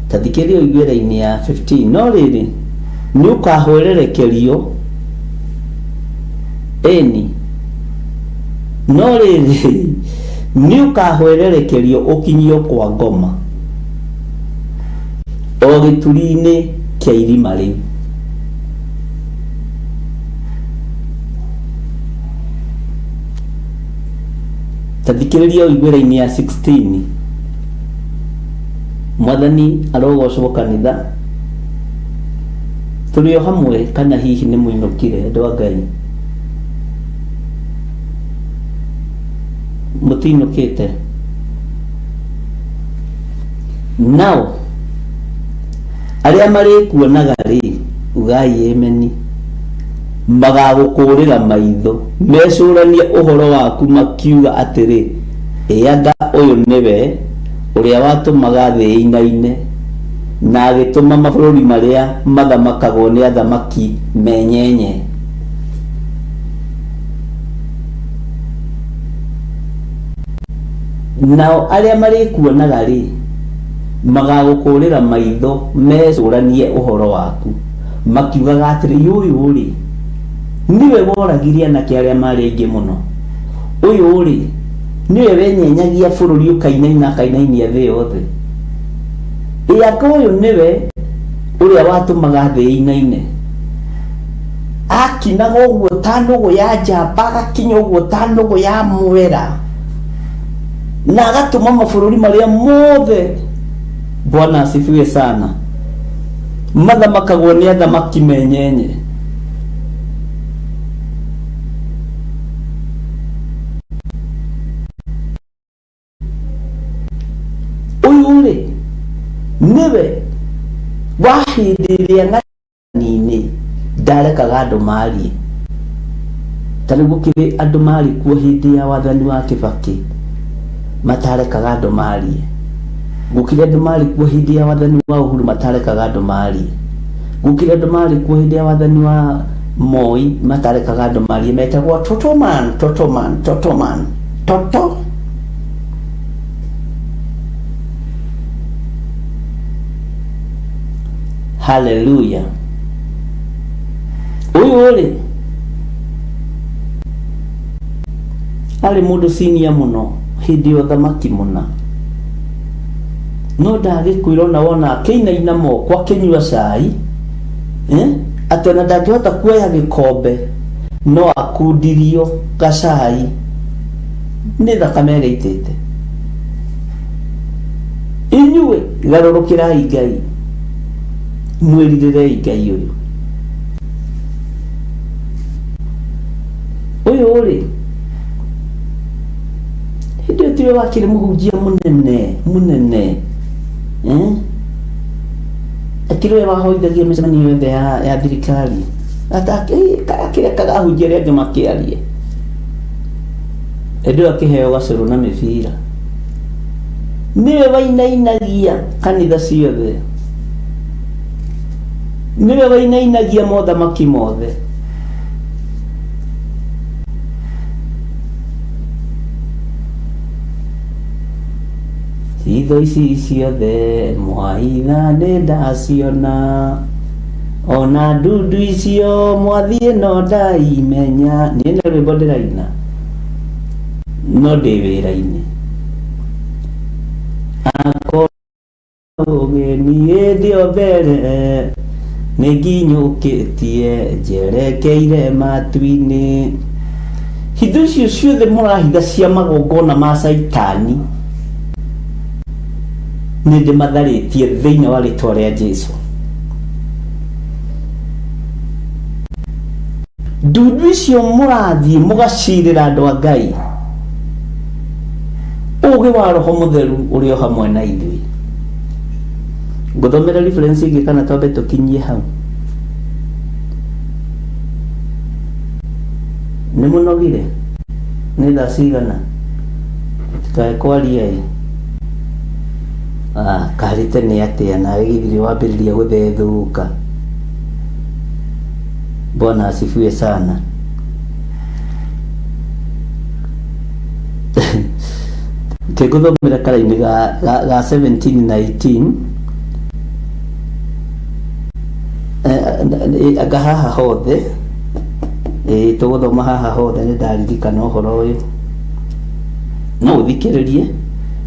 Ta thikĩrĩria ũigue raini ya 15. No rĩrĩ, nĩ ũkahwererekerio. Ĩni, no rĩrĩ, nĩ ũkahwererekerio ũkinyio kwa ngoma, o gĩturi-inĩ kĩa irima rĩu. Ta thikĩrĩria ũigue raini ya 16. Mwathani arogocwo kanitha. Tũrĩ o hamwe kana hihi nĩ mũinũkire andũ a Ngai? Mũtinũkĩte? Nao arĩa marĩkuonaga rĩ, ugai ĩmeni, magagũkũũrĩra maitho, mecũranie ũhoro waku makiuga atĩrĩ, ĩ anga ũyũ nĩwe ũrĩa watũmaga thĩ ĩinaine, na agĩtũma mabũrũri marĩa mathamakagwo nĩ athamaki menyenye. Nao arĩa marĩkuonaga rĩ, magagũkũũrĩra maitho mecũranie ũhoro waku, makiugaga atĩrĩ, ũyũ rĩ, nĩwe woragire anake arĩa maarĩ aingĩ mũno, ũyũ rĩ, nĩwe wenyenyagia bũrũri ũkainaina akainainia thĩ yothe. Ĩ anga ũyũ nĩwe ũrĩa watũmaga thĩ ĩinaine, akinaga ũguo ta nũgũ ya njamba, agakinya ũguo ta nũgũ ya mwera, na agatũma mabũrũri marĩa mothe, Bwana asifiwe sana, mathamakagwo nĩ athamaki menyenye. Ũyũ rĩ, nĩwe wa hĩndĩ ĩrĩa ng'ani-inĩ ndarekaga andũ marie. Ta rĩu gũkĩrĩ andũ marĩ kuo hĩndĩ ya wathani wa Kĩbakĩ matarekaga andũ marie. Gũkĩrĩ andũ marĩ kuo hĩndĩ ya wathani wa Uhuru matarekaga andũ marie. Gũkĩrĩ andũ marĩ kuo hĩndĩ ya wathani wa Moi matarekaga andũ marie, metagwo Totoman, Totoman, Totoman, Toto. Haleluya. Ũyũ rĩ, arĩ mũndũ senior mũno hĩndĩ ya ũthamaki mũna, no ndagĩkwĩra ona wona akĩinaina moko akĩnyua cai, atĩ ona ndangĩhota kuoya gĩkombe no akundirio gacai nĩ thakame ĩrĩa aitĩte. Inyuĩ garũrũkĩrai Ngai, mwĩrirĩrei Ngai ũyũ. Ũyũ rĩ, hĩndĩ ĩyo tiwe wakĩrĩ mũhunjia mũnene mũnene, Akĩrĩ we wahoithagia mĩcemanio yothe ya thirikari, akĩrekaga ahunjia arĩa angĩ makĩarie. Hĩndĩ ĩyo akĩheo gacũrũ na mĩbira. Nĩwe wainainagia kanitha ciothe, nĩwe wainainagia mothamaki mothe. Hitho ici ciothe mwaitha nĩ ndaciona, ona ndundu icio mwathiĩ no ndaimenya. Niĩ nĩ rwĩmbo ndĩraina no ndĩ wĩra-inĩ. Ũgeni hĩndĩ o mbere nĩ nginyũkĩtie njerekeire matu-inĩ. Hitho icio ciothe mũrahitha cia magongona ma Caitani nĩ ndĩmatharĩtie thĩinĩ wa rĩtwa rĩa Jesu. Ndundu icio mũrathiĩ mũgacirĩra andũ a Ngai, ũgĩ wa Roho Mũtheru ũrĩ o hamwe na ithuĩ. Ngũthomera reference ĩngĩ kana twambe tũkinyie hau? Nĩ mũnogire? Nĩ thaa cigana? Tikae kwaria ĩ. Ah, karĩte nĩ atĩa nawe gĩthirĩ wambĩrĩria gũthethũka. Bwana asifiwe sana. Kĩngũthomera karaini ga, ga, ga 17 na 18 eh, anga haha hothe ĩĩ tũgũthoma haha hothe nĩ ndaririkana ũhoro ũyũ no ũthikĩrĩrie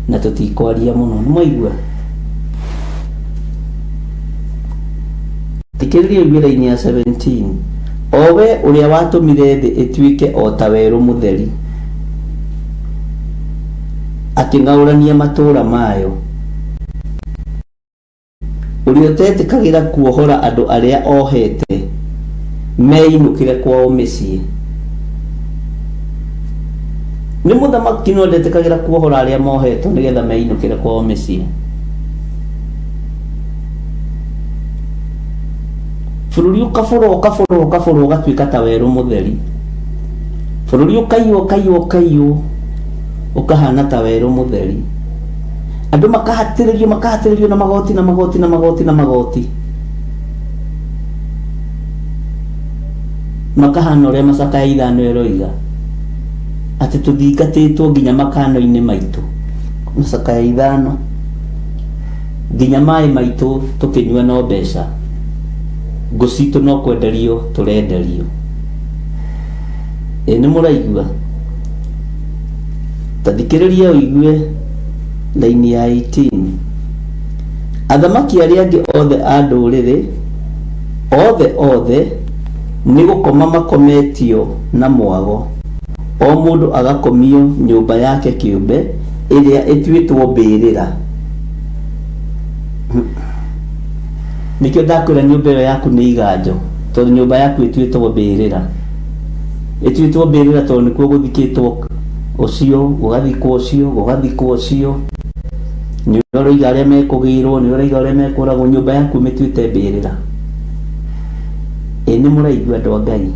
na tũtikwaria mũno nĩ mwaigua Thikĩrĩria ũigue raini ya 17. O we ũrĩa watũmire thĩ ĩtuĩke o ta werũ mũtheri, akĩng'aũrania matũũra mayo, ũrĩa ũtetĩkagĩra kuohora andũ arĩa ohete meinũkĩre kwao mĩciĩ. Nĩ mũthamaki no ndetĩkagĩra kuohora arĩa mohetwo nĩgetha meinũkĩre kwao mĩciĩ. Bũrũri ũkabũrwo ũkabũrwo ũkabũrwo ũgatuĩka ta werũ mũtheri. Bũrũri ũkaiywo ũkaiywo ũkaiywo ũkahana ta werũ mũtheri. Andũ makahatĩrĩrio makahatĩrĩrio na magoti na magoti na magoti na magoti. Makahana ũrĩa macakaya ithano ĩroiga atĩ tũthingatĩtwo nginya makano-inĩ maitũ. Macakaya ithano. Nginya maĩ maitũ tũkĩnyua no mbeca, ngũ citũ no kwenderio tũrenderio. Ĩ nĩ mũraigua? Ta thikĩrĩria ũigue raini ya 18. Athamaki arĩa angĩ othe a ndũrĩrĩ, othe othe, nĩ gũkoma makometio na mwago, o mũndũ agakomio nyũmba yake kĩũmbe ĩrĩa ĩtuĩtwo mbĩrĩra. Nĩkĩo ndakwĩra nyũmba ĩyo yaku nĩ iganjo, tondũ nyũmba yaku ĩtuĩtwo mbĩrĩra. Ĩtuĩtwo mbĩrĩra tondũ nĩkuo gũthikĩtwo ũcio, gũgathikwo ũcio, gũgathikwo ũcio. Nĩ ũroiga arĩa mekũgĩrwo, nĩ ũroiga arĩa mekũragwo, nyũmba yaku mĩtuĩte mbĩrĩra. Ĩ nĩ mũraigua andũ a Ngai?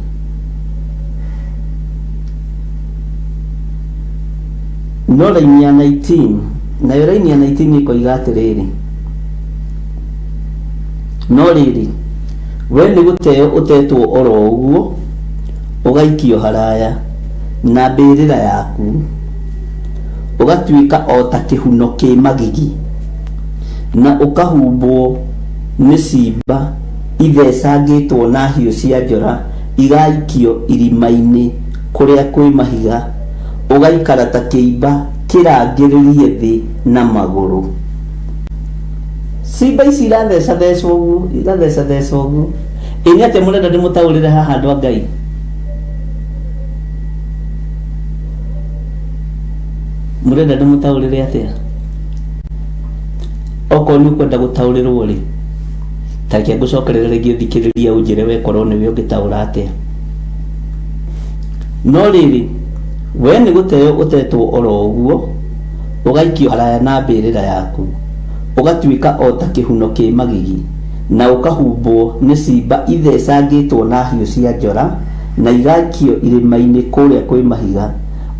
No raini ya 19, nayo raini ya 19 ĩkoiga atĩrĩrĩ, no rĩrĩ, we nĩ gũteo ũtetwo oro ũguo, ũgaikio haraya na mbĩrĩra yaku, ũgatuĩka o ta kĩhuno kĩ magigi, na ũkahumbwo nĩ ciimba ithecangĩtwo na hiũ cia njora igaikio irima-inĩ kũrĩa kwĩ mahiga, ũgaikara ta kĩimba kĩrangĩrĩrie thĩ na magũrũ. Ciimba ici irathecathecwo ũguo, igathecathecwo ũguo. Ĩ nĩ atĩa mũrenda ndĩmũtaũrĩre haha andũ a Ngai? Mũrenda ndĩmũtaũrĩre atĩa? Okorwo nĩ ũkwenda gũtaũrĩrwo rĩ, ta reke ngũcokerere rĩngĩ ũthikĩrĩrie ũnjĩre we korwo nĩwe ũngĩtaũra atĩa. No rĩrĩ, wee nĩ gũteo ũtetwo o ro ũguo, ũgaikio haraya na mbĩrĩra yaku, ũgatuĩka o ta kĩhuno kĩ magigi, na ũkahumbwo nĩ ciimba ithecangĩtwo na hiũ cia njora, na igaikio irĩma-inĩ kũrĩa kwĩ mahiga,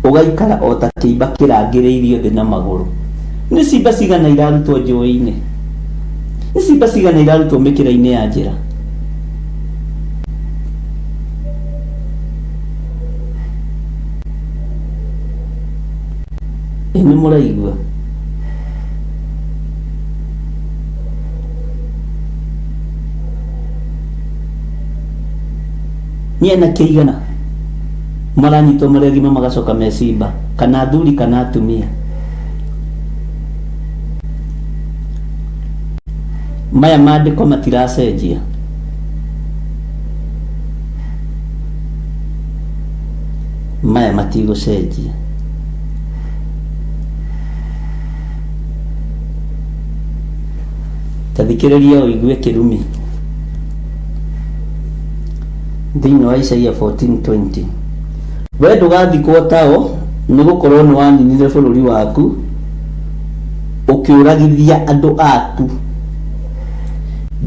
ũgaikara o ta kĩimba kĩrangĩrĩirio thĩ na magũrũ. Nĩ ciimba cigana irarutwo njũĩ-inĩ? Nĩ ciimba cigana irarutwo mĩkĩra-inĩ ya njĩra? Ĩ nĩ mũraigua? Nĩ anake aigana maranyitwo marĩ agima magacoka me ciimba, kana athuri kana atumia? Maya maandĩko matiracenjia. Maya matigũcenjia. Ta thikĩrĩria ũigue kĩrumi thĩinĩ wa Isaia 14:20. We ndũgathikwo tao, nĩ gũkorwo nĩ waninire bũrũri waku, ũkĩũragithia andũ aku.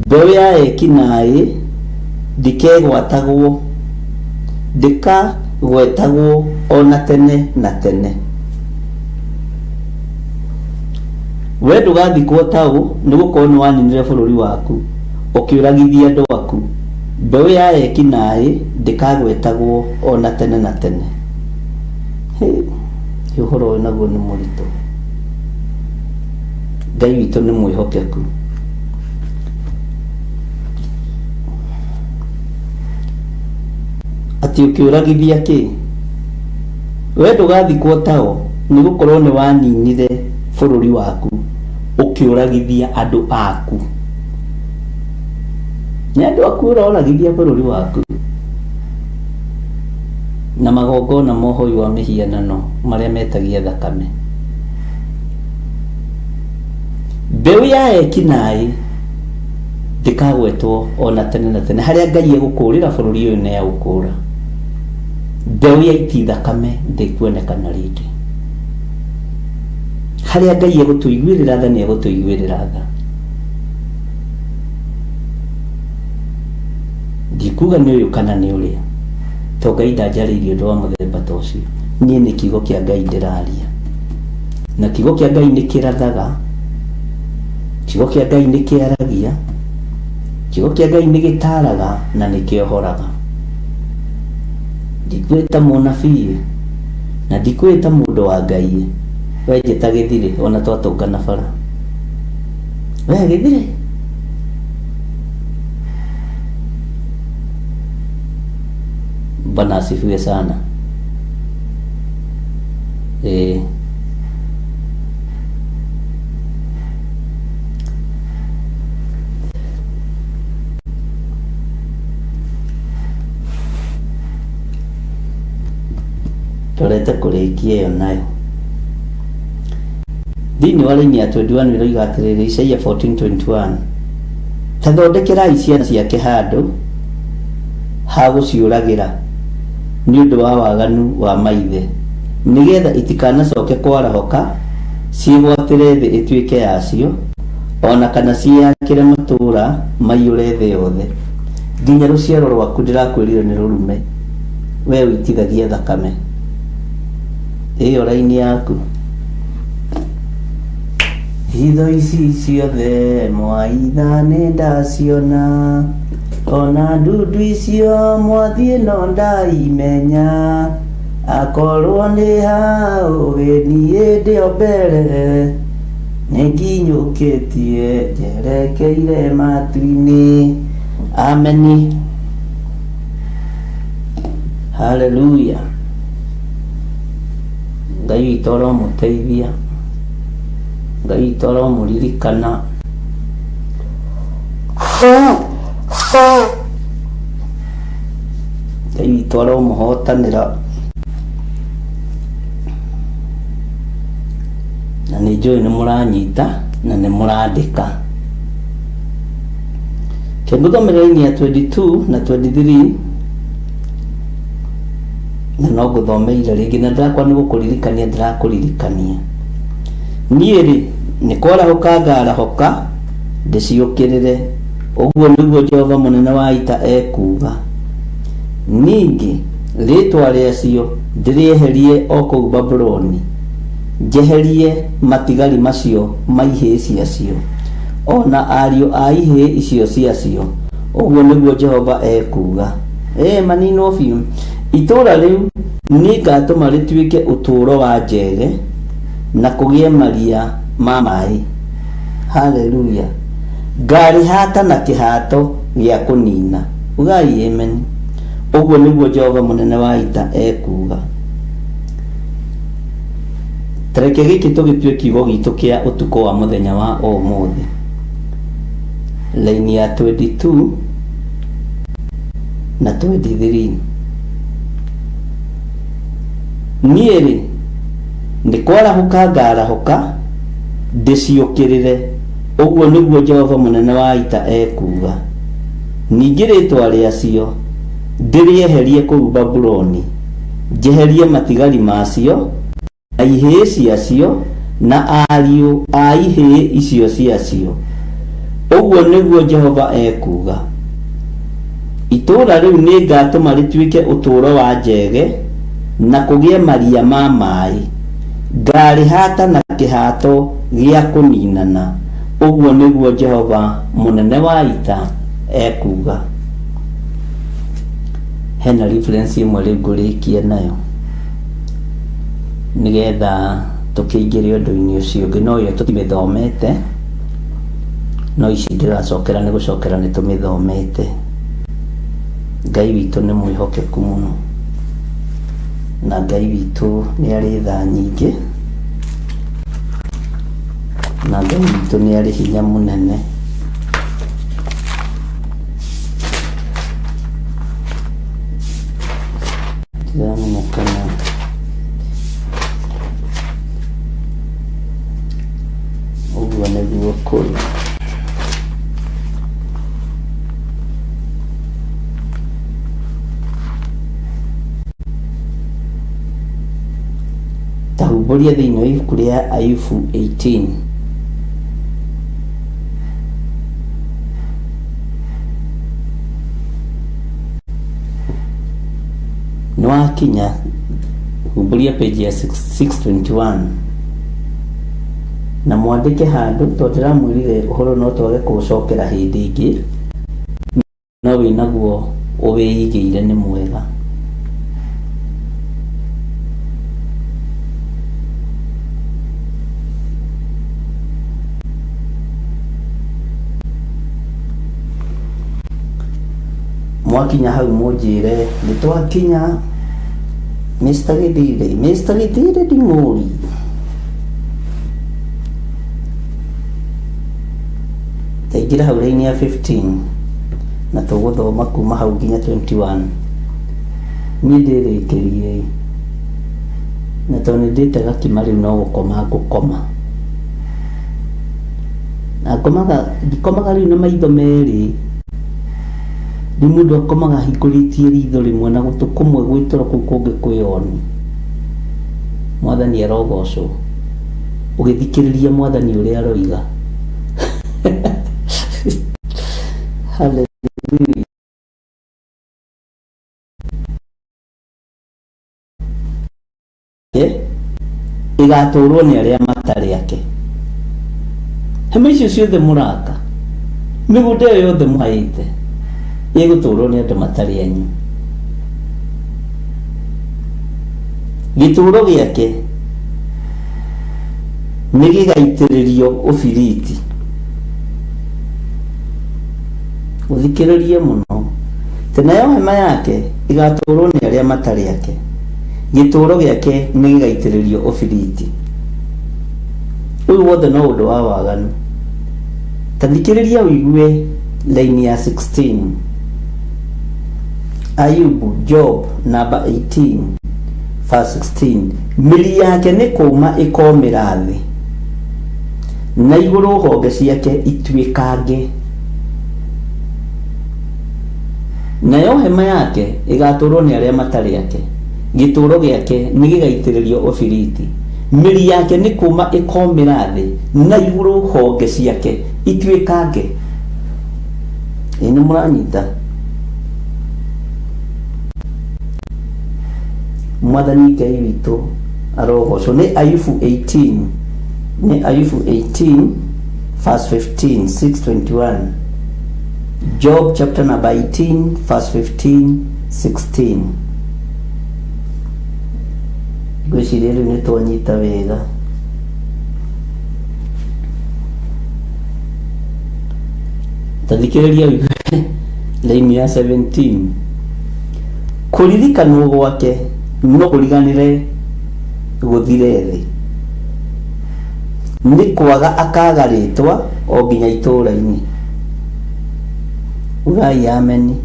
Mbeũ ya eki-naĩ ndĩkegwatagwo, ndĩkagwetagwo o na tene na tene. We ndũgathikwo taũ, nĩ gũkorwo nĩ waninire bũrũri waku, ũkĩũragithia andũ aku. Mbeũ ya eki-naĩ ndĩkagwetagwo o na tene na tene. Hĩ, ũhoro ũyũ naguo nĩ mũritũ. Ngai witũ nĩ mwĩhokeku. Atĩ ũkĩũragithia kĩ? We ndũgathikwo tao, nĩ gũkorwo nĩ waninire bũrũri waku, ũkĩũragithia andũ aku. Nĩ andũ aku ũroragithia bũrũri waku. Na magongona ma ũhoi wa mĩhianano marĩa metagia thakame. Mbeũ ya eki-naĩ ndĩkagwetwo o na tene na tene. Harĩa Ngai egũkũũrĩra bũrũri ũyũ nĩ aũkũũra. Mbeũ ya iti thakame ndĩkuonekana rĩngĩ. Harĩa Ngai egũtũiguĩrĩra tha nĩ egũtũiguĩrĩra tha. Ndikuga nĩ ũyũ kana nĩ ũrĩa, to Ngai ndanjarĩirie ũndũ wa mũthemba ta ũcio. Niĩ nĩ kiugo kĩa Ngai ndĩraria. Na kiugo kĩa Ngai nĩ kĩrathaga, kiugo kĩa Ngai nĩ kĩaragia, kiugo kĩa Ngai nĩ gĩtaaraga na nĩ kĩohoraga. Ndikwĩta mũnabii na ndikwĩta mũndũ wa Ngai, we njĩta gĩthirĩ ona twatũngana bara. We gĩthirĩ. Bwana asifiwe sana. Eh. Torete kũrĩkia ĩyo nayo. Thĩinĩ wa raini ya 21 ĩroiga atĩrĩrĩ, Isaia 14:21, ta thondekerai ciana ciake handũ ha gũciũragĩra nĩ ũndũ wa waganu wa maithe, nĩgetha itikanacoke kwarahũka ciĩgwatĩre thĩ ĩtuĩke yacio, o na kana ciĩyakĩre matũũra maiyũre thĩ yothe. Nginya rũciaro rwaku ndĩrakwĩrire nĩ rũrume, wee ũitithagia thakame. Ĩyo raini yaku. Hitho ici ciothe mwaitha nĩ ndaciona, ona ndundu icio mwathiĩ no ndaimenya, akorwo nĩ ha ũgĩ niĩ ndĩ o mbere, nĩnginyũkĩtie njerekeire matu-inĩ. Ameni. Haleluya. Ngai witũ aromũteithia. Ngai witũ aromũririkana. Ngai witũ aromũhotanĩra. Na nĩ njũĩ nĩ mũranyita na nĩ mũrandĩka. Kĩngũthomera raini ya 22 na 23 na no ngũthomeire rĩngĩ na ndĩrakwa nĩ gũkũririkania ndĩrakũririkania. Niĩ rĩ, nĩ kwarahũka ngarahũka ndĩciũkĩrĩre, ũguo nĩguo Jehova mũnene wa ita ekuuga. Ningĩ rĩĩtwa rĩacio ndĩrĩeherie o kũu Babuloni, njeherie matigari macio ma ihĩĩ ciacio, o na ariũ a ihĩĩ icio ciacio, ũguo nĩguo Jehova ekuuga. Ĩĩ, maninwo biũ. Itũũra rĩu nĩngatũma rĩtuĩke ũtũũro wa njege, na kũgĩe maria ma maĩ. Haleluya! Ngarĩhaata na kĩhaato gĩa kũniina. Ugai amen. Ũguo nĩguo Jehova mũnene wa ita ekuuga. Ta reke gĩkĩ tũgĩtue kiugo gitũ kĩa ũtukũ wa mũthenya wa ũmũthĩ. Laini ya 22 na 23. Niĩ-rĩ, nĩ kwarahũka ngarahũka ndĩciũkĩrĩre, ũguo nĩguo Jehova mũnene wa ita ekuuga. Ningĩ rĩĩtwa rĩacio ndĩrĩeherie kũu Babuloni, njeherie matigari macio na ihĩĩ ciacio na ariũ a ihĩĩ icio ciacio, ũguo nĩguo Jehova ekuuga. Itũũra rĩu nĩngatũma rĩtuĩke ũtũũro wa njege na kũgĩe maria ma maĩ, ngarĩhata na kĩhato gĩa kũninana, ũguo nĩguo Jehova mũnene wa ita ekuuga. Hena reference ĩmwe rĩu ngũrĩkia nayo nĩgetha tũkĩingĩre ũndũ-inĩ ũcio ũngĩ, no ĩyo tũtimĩthomete, no ici ndĩracokera nĩ gũcokera nĩ tũmĩthomete. Ngai witũ nĩ mwĩhokeku mũno, na Ngai witũ nĩ arĩ tha nyingĩ, na Ngai witũ nĩ arĩ hinya mũnene. Ndiramenya kana ũguo nĩguo kũrĩ. Ta humbũria thĩinĩ wa ibuku rĩa Ayubu 18. Nĩ wakinya, humbũria page ya 621 na mwandĩke handũ, tondũ ndĩramwĩrire ũhoro no twage kũũcokera hĩndĩ ĩngĩ, no wĩnaguo ũwĩigĩire nĩ mwega. Mwakinya hau mũnjĩre nĩ twakinya. Mr. Githire, Mr. Githire Nding'ũri. Taingĩra hau raini ya 15 na tũgũthoma kuma hau nginya 21. Niĩ ndĩrĩkĩrie na tondũ nĩ ndĩte gakima rĩu no gũkoma ngũkoma. Na ngomaga, ndikomaga rĩu na maitho merĩ. Rĩu mũndũ akomaga ahingũrĩtie ritho rĩmwe na gũtũ kũmwe gwĩ toro kũu kũngĩ kwĩ oni. Mwathani arogocwo. Ũgĩthikĩrĩria mwathani ũrĩa aroiga. Hallelujah. Ĩgatũrwo nĩ arĩa matarĩ ake. Hema icio ciothe mũraka, mĩgũnda ĩyo yothe mũhaĩte, ĩgũtũrwo nĩ andũ matarĩ anyu. Gĩtũũro gĩake nĩ gĩgaitĩrĩrio ũbiriti. Ũthikĩrĩrie mũno. Nayo hema yake ĩgatũũrwo nĩ arĩa matarĩ ake. Gĩtũũro gĩake nĩ gĩgaitĩrĩrio ũbiriti. Ũyũ wothe no ũndũ wa waganu. Ta thikĩrĩria ũigue laini ya 16. Ayubu, Job number 18 verse 16. Mĩri yake nĩ kũũma ĩkomĩra thĩ, na igũrũ honge ciake ituĩkange. Nayo hema yake ĩgatũũrwo nĩ arĩa matarĩ ake. Gĩtũũro gĩake nĩ gĩgaitĩrĩrio ũbiriti. Mĩri yake nĩ kũũma ĩkomĩra thĩ, na igũrũ honge ciake ituĩkange. Ĩ nĩ mũranyita? Mwathani Ngai witũ arogocwo. Nĩ Ayubu 18, nĩ Ayubu 18 verse 15, 621. Job chapter number 18 verse 15, 16. Ngwĩciria rĩu nĩ twanyita wega. Ta thikĩrĩria ũigue laini ya 17. Kũririkanwo gwake no kũriganĩre gũthire thĩ, nĩ kwaga akaga rĩtwa o nginya itũũra-inĩ. Ugai ameni.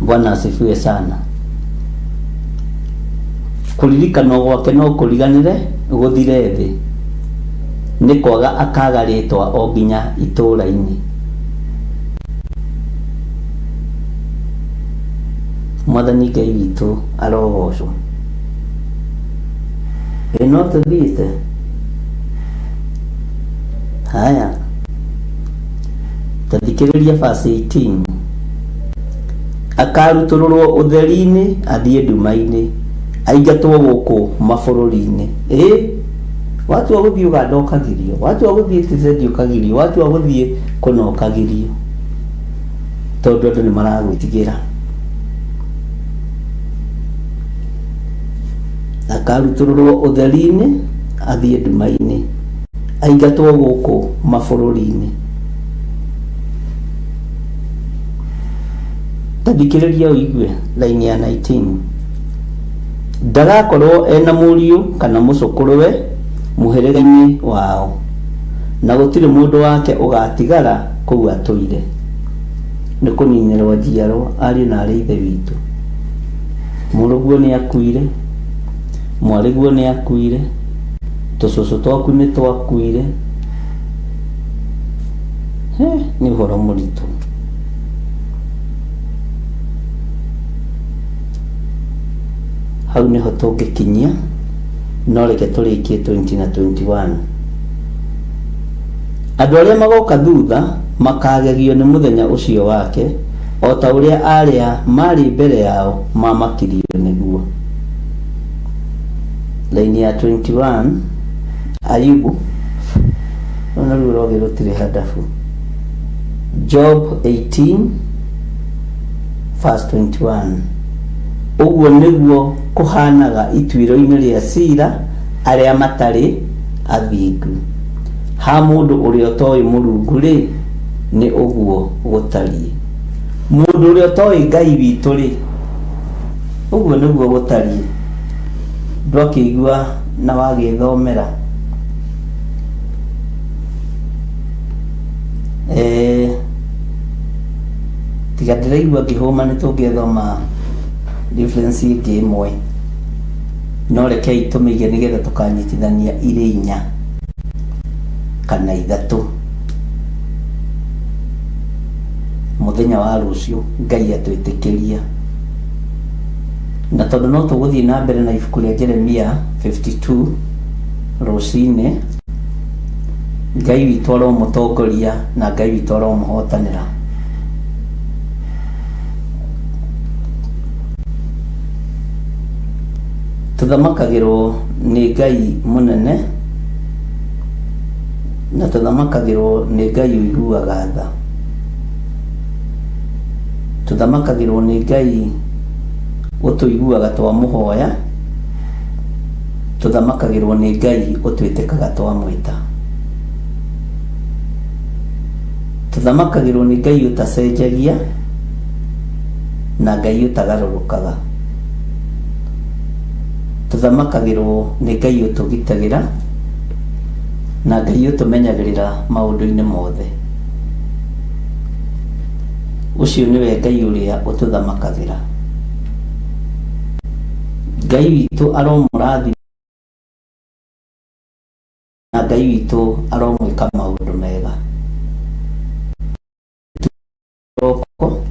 Bwana asifiwe sana. Kũririkanwo gwake no kũriganĩre gũthire thĩ, nĩ kwaga akaga rĩtwa o nginya itũũra-inĩ. Mwathani Ngai witũ arogocwo. Ĩ no tũthiĩte? Haya, ta thikĩrĩria verse 18. Akarutũrũrwo ũtheri-inĩ athiĩ nduma-inĩ, aingatwo gũkũ mabũrũri-inĩ. Ĩ watua gũthiĩ Uganda ũkagirio, watua gũthiĩ TZ ũkagirio, watua gũthiĩ kũna ũkagirio, tondũ andũ nĩ maragwĩtigĩra. Akarutũrũrwo ũtheri-inĩ athiĩ nduma-inĩ, aingatwo gũkũ mabũrũri-inĩ. Ta thikĩrĩria ũigue line ya 19. Ndagakorwo ena mũriũ kana mũcũkũrũwe mũhĩrĩga-inĩ wao, na gũtirĩ mũndũ wake ũgatigara kũu atũire. Nĩ kũninĩrwo njiarwa, ariũ na aarĩ a Ithe witũ. Mũrũguo nĩ akuire, mwarĩguo nĩ akuire, tũcũcũ twaku nĩ twakuire. He, nĩ ũhoro mũritũ. Hau nĩho tũngĩkinyia, no reke tũrĩkie 20 na 21. Andũ arĩa magoka thutha makaagegio nĩ mũthenya ũcio wake, o ta ũrĩa arĩa maarĩ mbere yao maamakirio nĩguo. Laini ya 21, Ayubu, rũu naruo rwagĩ rũtirĩ handabu. Job 18 verse 21. Ũguo nĩguo kũhaanaga ituĩro-inĩ rĩa ciira arĩa matarĩ athingu. Ha mũndũ ũrĩa ũtoĩ Mũrungu-rĩ, nĩ ũguo gũtariĩ. Mũndũ ũrĩa ũtoĩ Ngai witũ-rĩ, ũguo nĩguo gũtariĩ. Ndwakĩigua na wagĩthomera? Eh, tiga ndĩraigua ngĩhũma nĩ tũngĩthoma reference ĩngĩ ĩmwe, no rekei tũmĩige nĩgetha tũkanyitithania irĩ inya kana ithatũ mũthenya wa rũciũ Ngai atwĩtĩkĩria. Na tondũ no tũgũthiĩ na mbere na ibuku rĩa Jeremia 52 rũcinĩ, Ngai witũ aromũtongoria na Ngai witũ aromũhotanĩra. Tũthamakagĩrwo nĩ Ngai mũnene na tũthamakagĩrwo nĩ Ngai ũiguaga tha. Tũthamakagĩrwo nĩ Ngai ũtũiguaga twamũhoya. Tũthamakagĩrwo nĩ Ngai ũtwĩtĩkaga twamwĩta. Tũthamakagĩrwo nĩ Ngai ũtacenjagia na Ngai ũtagarũrũkaga. Tũthamakagĩrwo nĩ Ngai ũtũgitagĩra na Ngai ũtũmenyagĩrĩra maũndũ-inĩ mothe. Ũcio nĩwe Ngai ũrĩa ũtũthamakagĩra. Ngai witũ aromũrathima na Ngai witũ aromwĩka maũndũ mega. Roko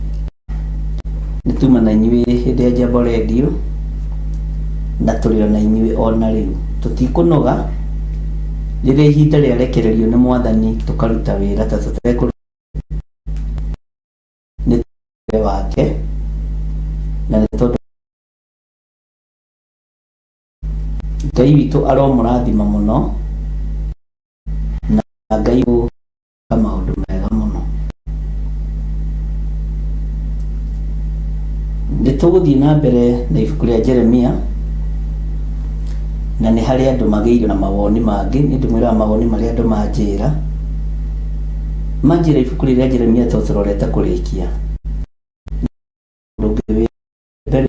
nĩ tuma na inyuĩ hĩndĩ ya Jambo Radio na tũrĩ o na inyuĩ o na rĩu. Tũtikũnoga rĩrĩa ihinda rĩarekererio nĩ Mwathani tũkaruta wĩra ta tũtekũruta nĩ wake na nĩ tondũ Ngai witũ aromũrathima mũno na Ngai gwĩka maũndũ mega mũno. Nĩ tũgũthiĩ na mbere na ibuku rĩa Jeremia na nĩ harĩ andũ magĩire na mawoni mangĩ, nĩ ndĩmwĩraga mawoni marĩa andũ manjĩra. Manjĩra ibuku rĩrĩa Jeremia to tũrorete kũrĩkia. Ũndũ ũngĩ wĩ mbere.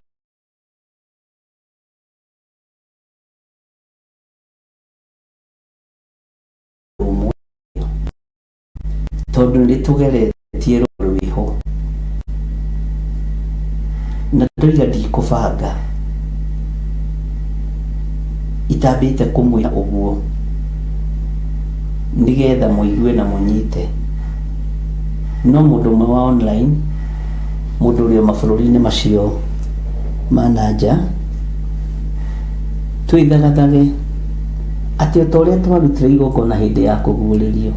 Tondũ nĩ tũgeretie rwĩho na ndoiga ndikũbanga itambĩte kũmwĩra ũguo nĩgetha mũigue na mũnyite. No mũndũ ũmwe wa online, mũndũ ũrĩ o mabũrũri-inĩ macio ma na nja, twĩthagathage atĩ o ta ũrĩa twarutire igongona hĩndĩ ya kũguũrĩrio,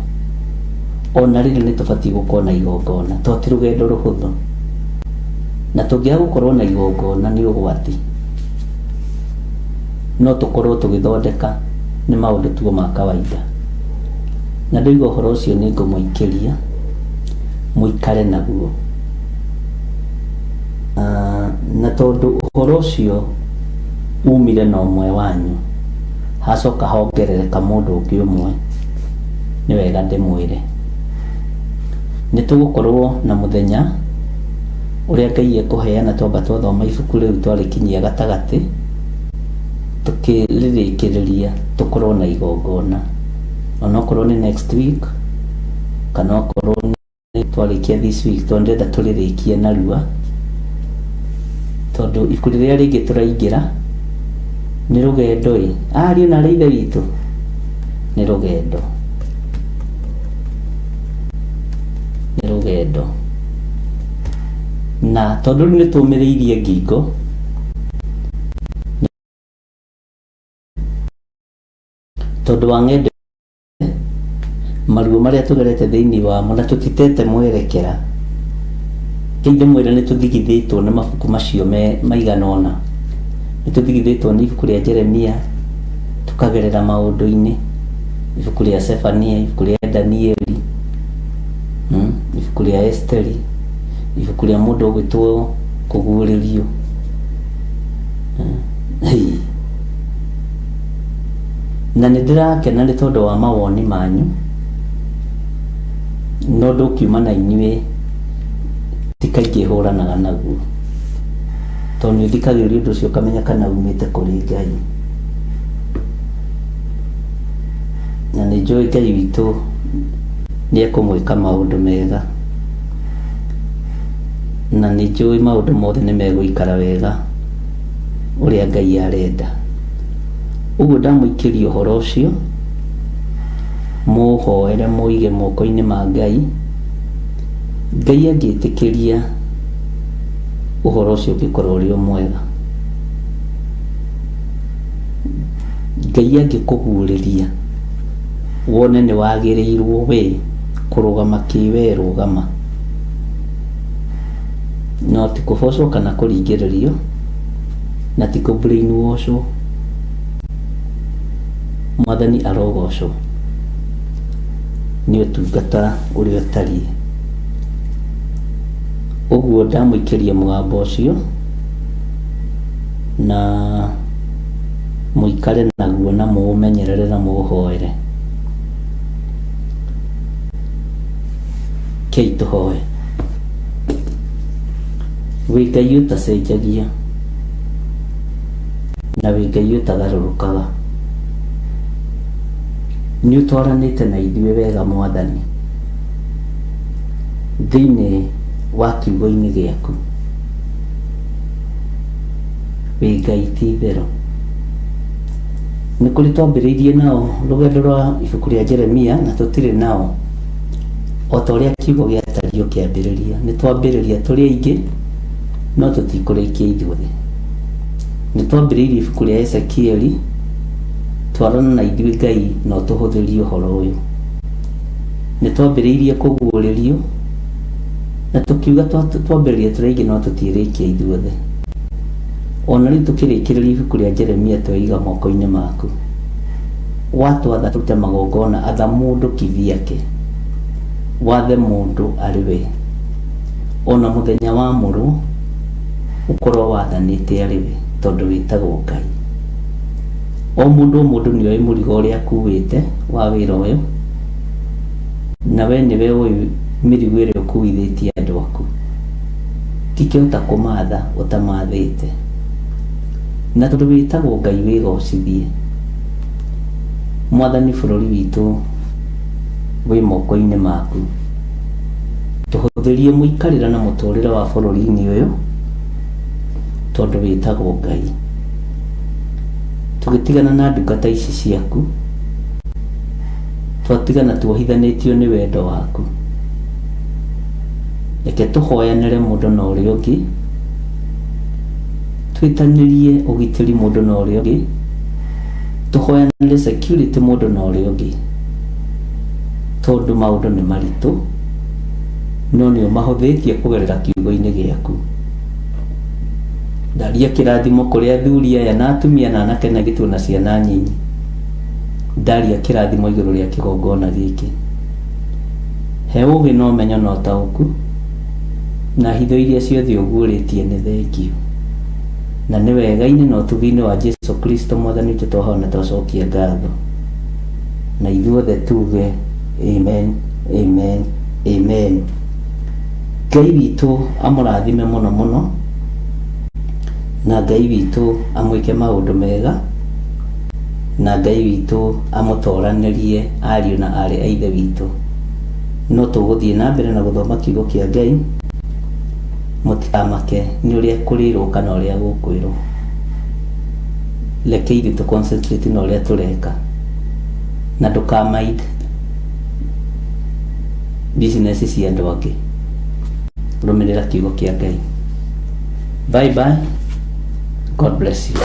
ona rĩrĩ nĩ tũbatiĩ gũkorwo na igongona, to ti rũgendo rũhũthũ. Na tũngĩaga gũkorwo na igongona nĩ ũgwati, no tũkorwo tũgĩthondeka nĩ maũndũ tuo ma kawaida. Na ndoiga ũhoro ũcio nĩ ngũmũikĩria mũikare naguo. Na tondũ ũhoro ũcio umire na ũmwe wanyu, hacoka hongerereka mũndũ ũngĩ ũmwe, nĩ wega ndĩmwĩre. Nĩ tũgũkorwo na mũthenya ũrĩa Ngai ekũheana twamba twathoma ibuku rĩu twarĩkinyia gatagatĩ, tũkĩrĩrĩkĩrĩria tũkorwo na igongona. Onokorwo nĩ next week, kana okorwo nĩ twarĩkia this week, tondũ ndĩrenda tũrĩrĩkie narua, tondũ ibuku rĩrĩa rĩngĩ tũraingĩra nĩ rũgendo ĩ, ariũ na arĩ ithe witũ, nĩ rũgendo, nĩ rũgendo. Na tondũ rĩu nĩ tũmĩrĩirie ngingo, tondũ wa ng'endo maruo marĩa tũgerete thĩinĩ wamo na tũtitete mwerekera, kĩu ndĩmwĩre nĩ tũthigithĩtwo nĩ mabuku macio maigana ũna. Nĩ tũthigithĩtwo nĩ ibuku rĩa Jeremia, tũkagerera maũndũ-inĩ, ibuku rĩa Sefania, ibuku rĩa Danieli, ibuku rĩa Esteri, ibuku rĩa mũndũ ũgwĩtwo kũguũrĩrio. Na nĩ ndĩrakena nĩ tondũ wa mawoni manyu, no ndũkiuma na inyuĩ ti kaingĩ hũranaga naguo, tondũ nĩ ũthikagĩrĩria ũndũ ũcio ũkamenya kana umĩte kũrĩ Ngai. Na nĩ njũĩ Ngai witũ nĩ ekũmwĩka maũndũ mega, na nĩ njũĩ maũndũ mothe nĩ megũikara wega ũrĩa Ngai arenda. Ũguo ndamũikĩria ũhoro ũcio, mũũhoere mũige moko-inĩ ma Ngai. Ngai angĩtĩkĩria ũhoro ũcio ũngĩkorwo ũrĩ o mwega. Ngai angĩkũguũrĩria wone nĩ wagĩrĩirwo we kũrũgama kĩwe rũgama, no ti kũbocwo kana kũringĩrĩrio, na ti kũ brainwashwo. Mwathani arogocwo nĩ ũtungata ũrĩa ũtariĩ. Ũguo ndamũikĩria mũgambo ũcio na mũikare naguo na mũũmenyerere na mũũhoere. Kei tũhoe. Wĩ Ngai ũtacenjagia na wĩ Ngai ũtagarũrũkaga, nĩ ũtwaranĩte na ithuĩ wega Mwathani thĩinĩ wa kiugo-inĩ gĩaku. Wĩ Ngai ti itherũ. Nĩ kũrĩ twambĩrĩirie nao rũgendo rwa ibuku rĩa Jeremia na tũtirĩ nao o ta ũrĩa kiugo gĩatariĩ kĩambĩrĩria. Nĩ twambĩrĩria tũrĩ aingĩ no tũtikũrĩkia ithuothe. Nĩ twambĩrĩirie ibuku rĩa Ezekieli, twarana na ithuĩ Ngai na ũtũhũthĩrie ũhoro ũyũ. Nĩ twambĩrĩirie kũguũrĩrio na tũkiuga twambĩrĩria tũrĩ aingĩ no tũtirĩkia ithuothe. Ona rĩu tũkĩrĩkĩrĩria ibuku rĩa Jeremia tweiga moko-inĩ maku. Watwatha tũrute magongona, atha mũndũ kivyake, wathe mũndũ arĩ we, ona mũthenya wa mũrũ ũkorwo wathanĩte arĩ we, tondũ wĩtagwo Ngai. O mũndũ o mũndũ nĩ oĩ mũrigo ũrĩa akuĩte wa wĩra ũyũ, na we nĩwe ũĩ mĩrigo ĩrĩa ũkuithĩtie andũ aku. Ndingĩhota kũmatha ũtamathĩte. Na tondũ wĩtagwo Ngai wĩgocithie. Mwathani bũrũri witũ wĩ moko-inĩ maku. Tũhũthĩrie mũikarĩre na mũtũrĩre wa bũrũri-inĩ ũyũ tondũ wĩtagwo Ngai. Tũgĩtigana na ndungata ici ciaku, twatigana tuohithanĩtio nĩ wendo waku. Reke tũhoyanĩre mũndũ na ũrĩa ũngĩ, twĩtanĩrie ũgitĩri mũndũ na ũrĩa ũngĩ, tũhoyanĩre security mũndũ na ũrĩa ũngĩ, tondũ maũndũ nĩ maritũ no nĩ ũmahũthĩtie kũgerera kiugo-inĩ gĩaku. Ndaria kĩrathimo kũrĩ athuri aya na atumia na anake na airĩtu na ciana nyinyi. Ndaria kĩrathimo igũrũ rĩa kĩgongona gĩkĩ. He ũgĩ na ũmenyo na ũtaũku na hitho iria ciothe ũguũrĩtie nĩ thengio. Na nĩ wega-inĩ na ũtugi-inĩ wa Jesu Kristo mwathani witũ twahoya na twacokia ngatho. Na ithuothe tuge amen, amen, amen. Ngai witũ amũrathime mũno mũno, na Ngai witũ amwĩke maũndũ mega, na Ngai witũ amũtoranĩrie ariũ na aarĩ a Ithe witũ. No tũgũthiĩ na mbere na gũthoma kiugo kĩa Ngai, mũtikamake nĩ ũrĩa kũrĩrwo kana ũrĩa gũkwĩrwo. Reke ithuĩ tũ concentrate na ũrĩa tũreka, na ndũka mind business cia andũ angĩ. Rũmĩrĩra kiugo kĩa Ngai. Bye bye. God bless you.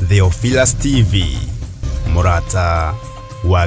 Theophilus TV, mũrata wa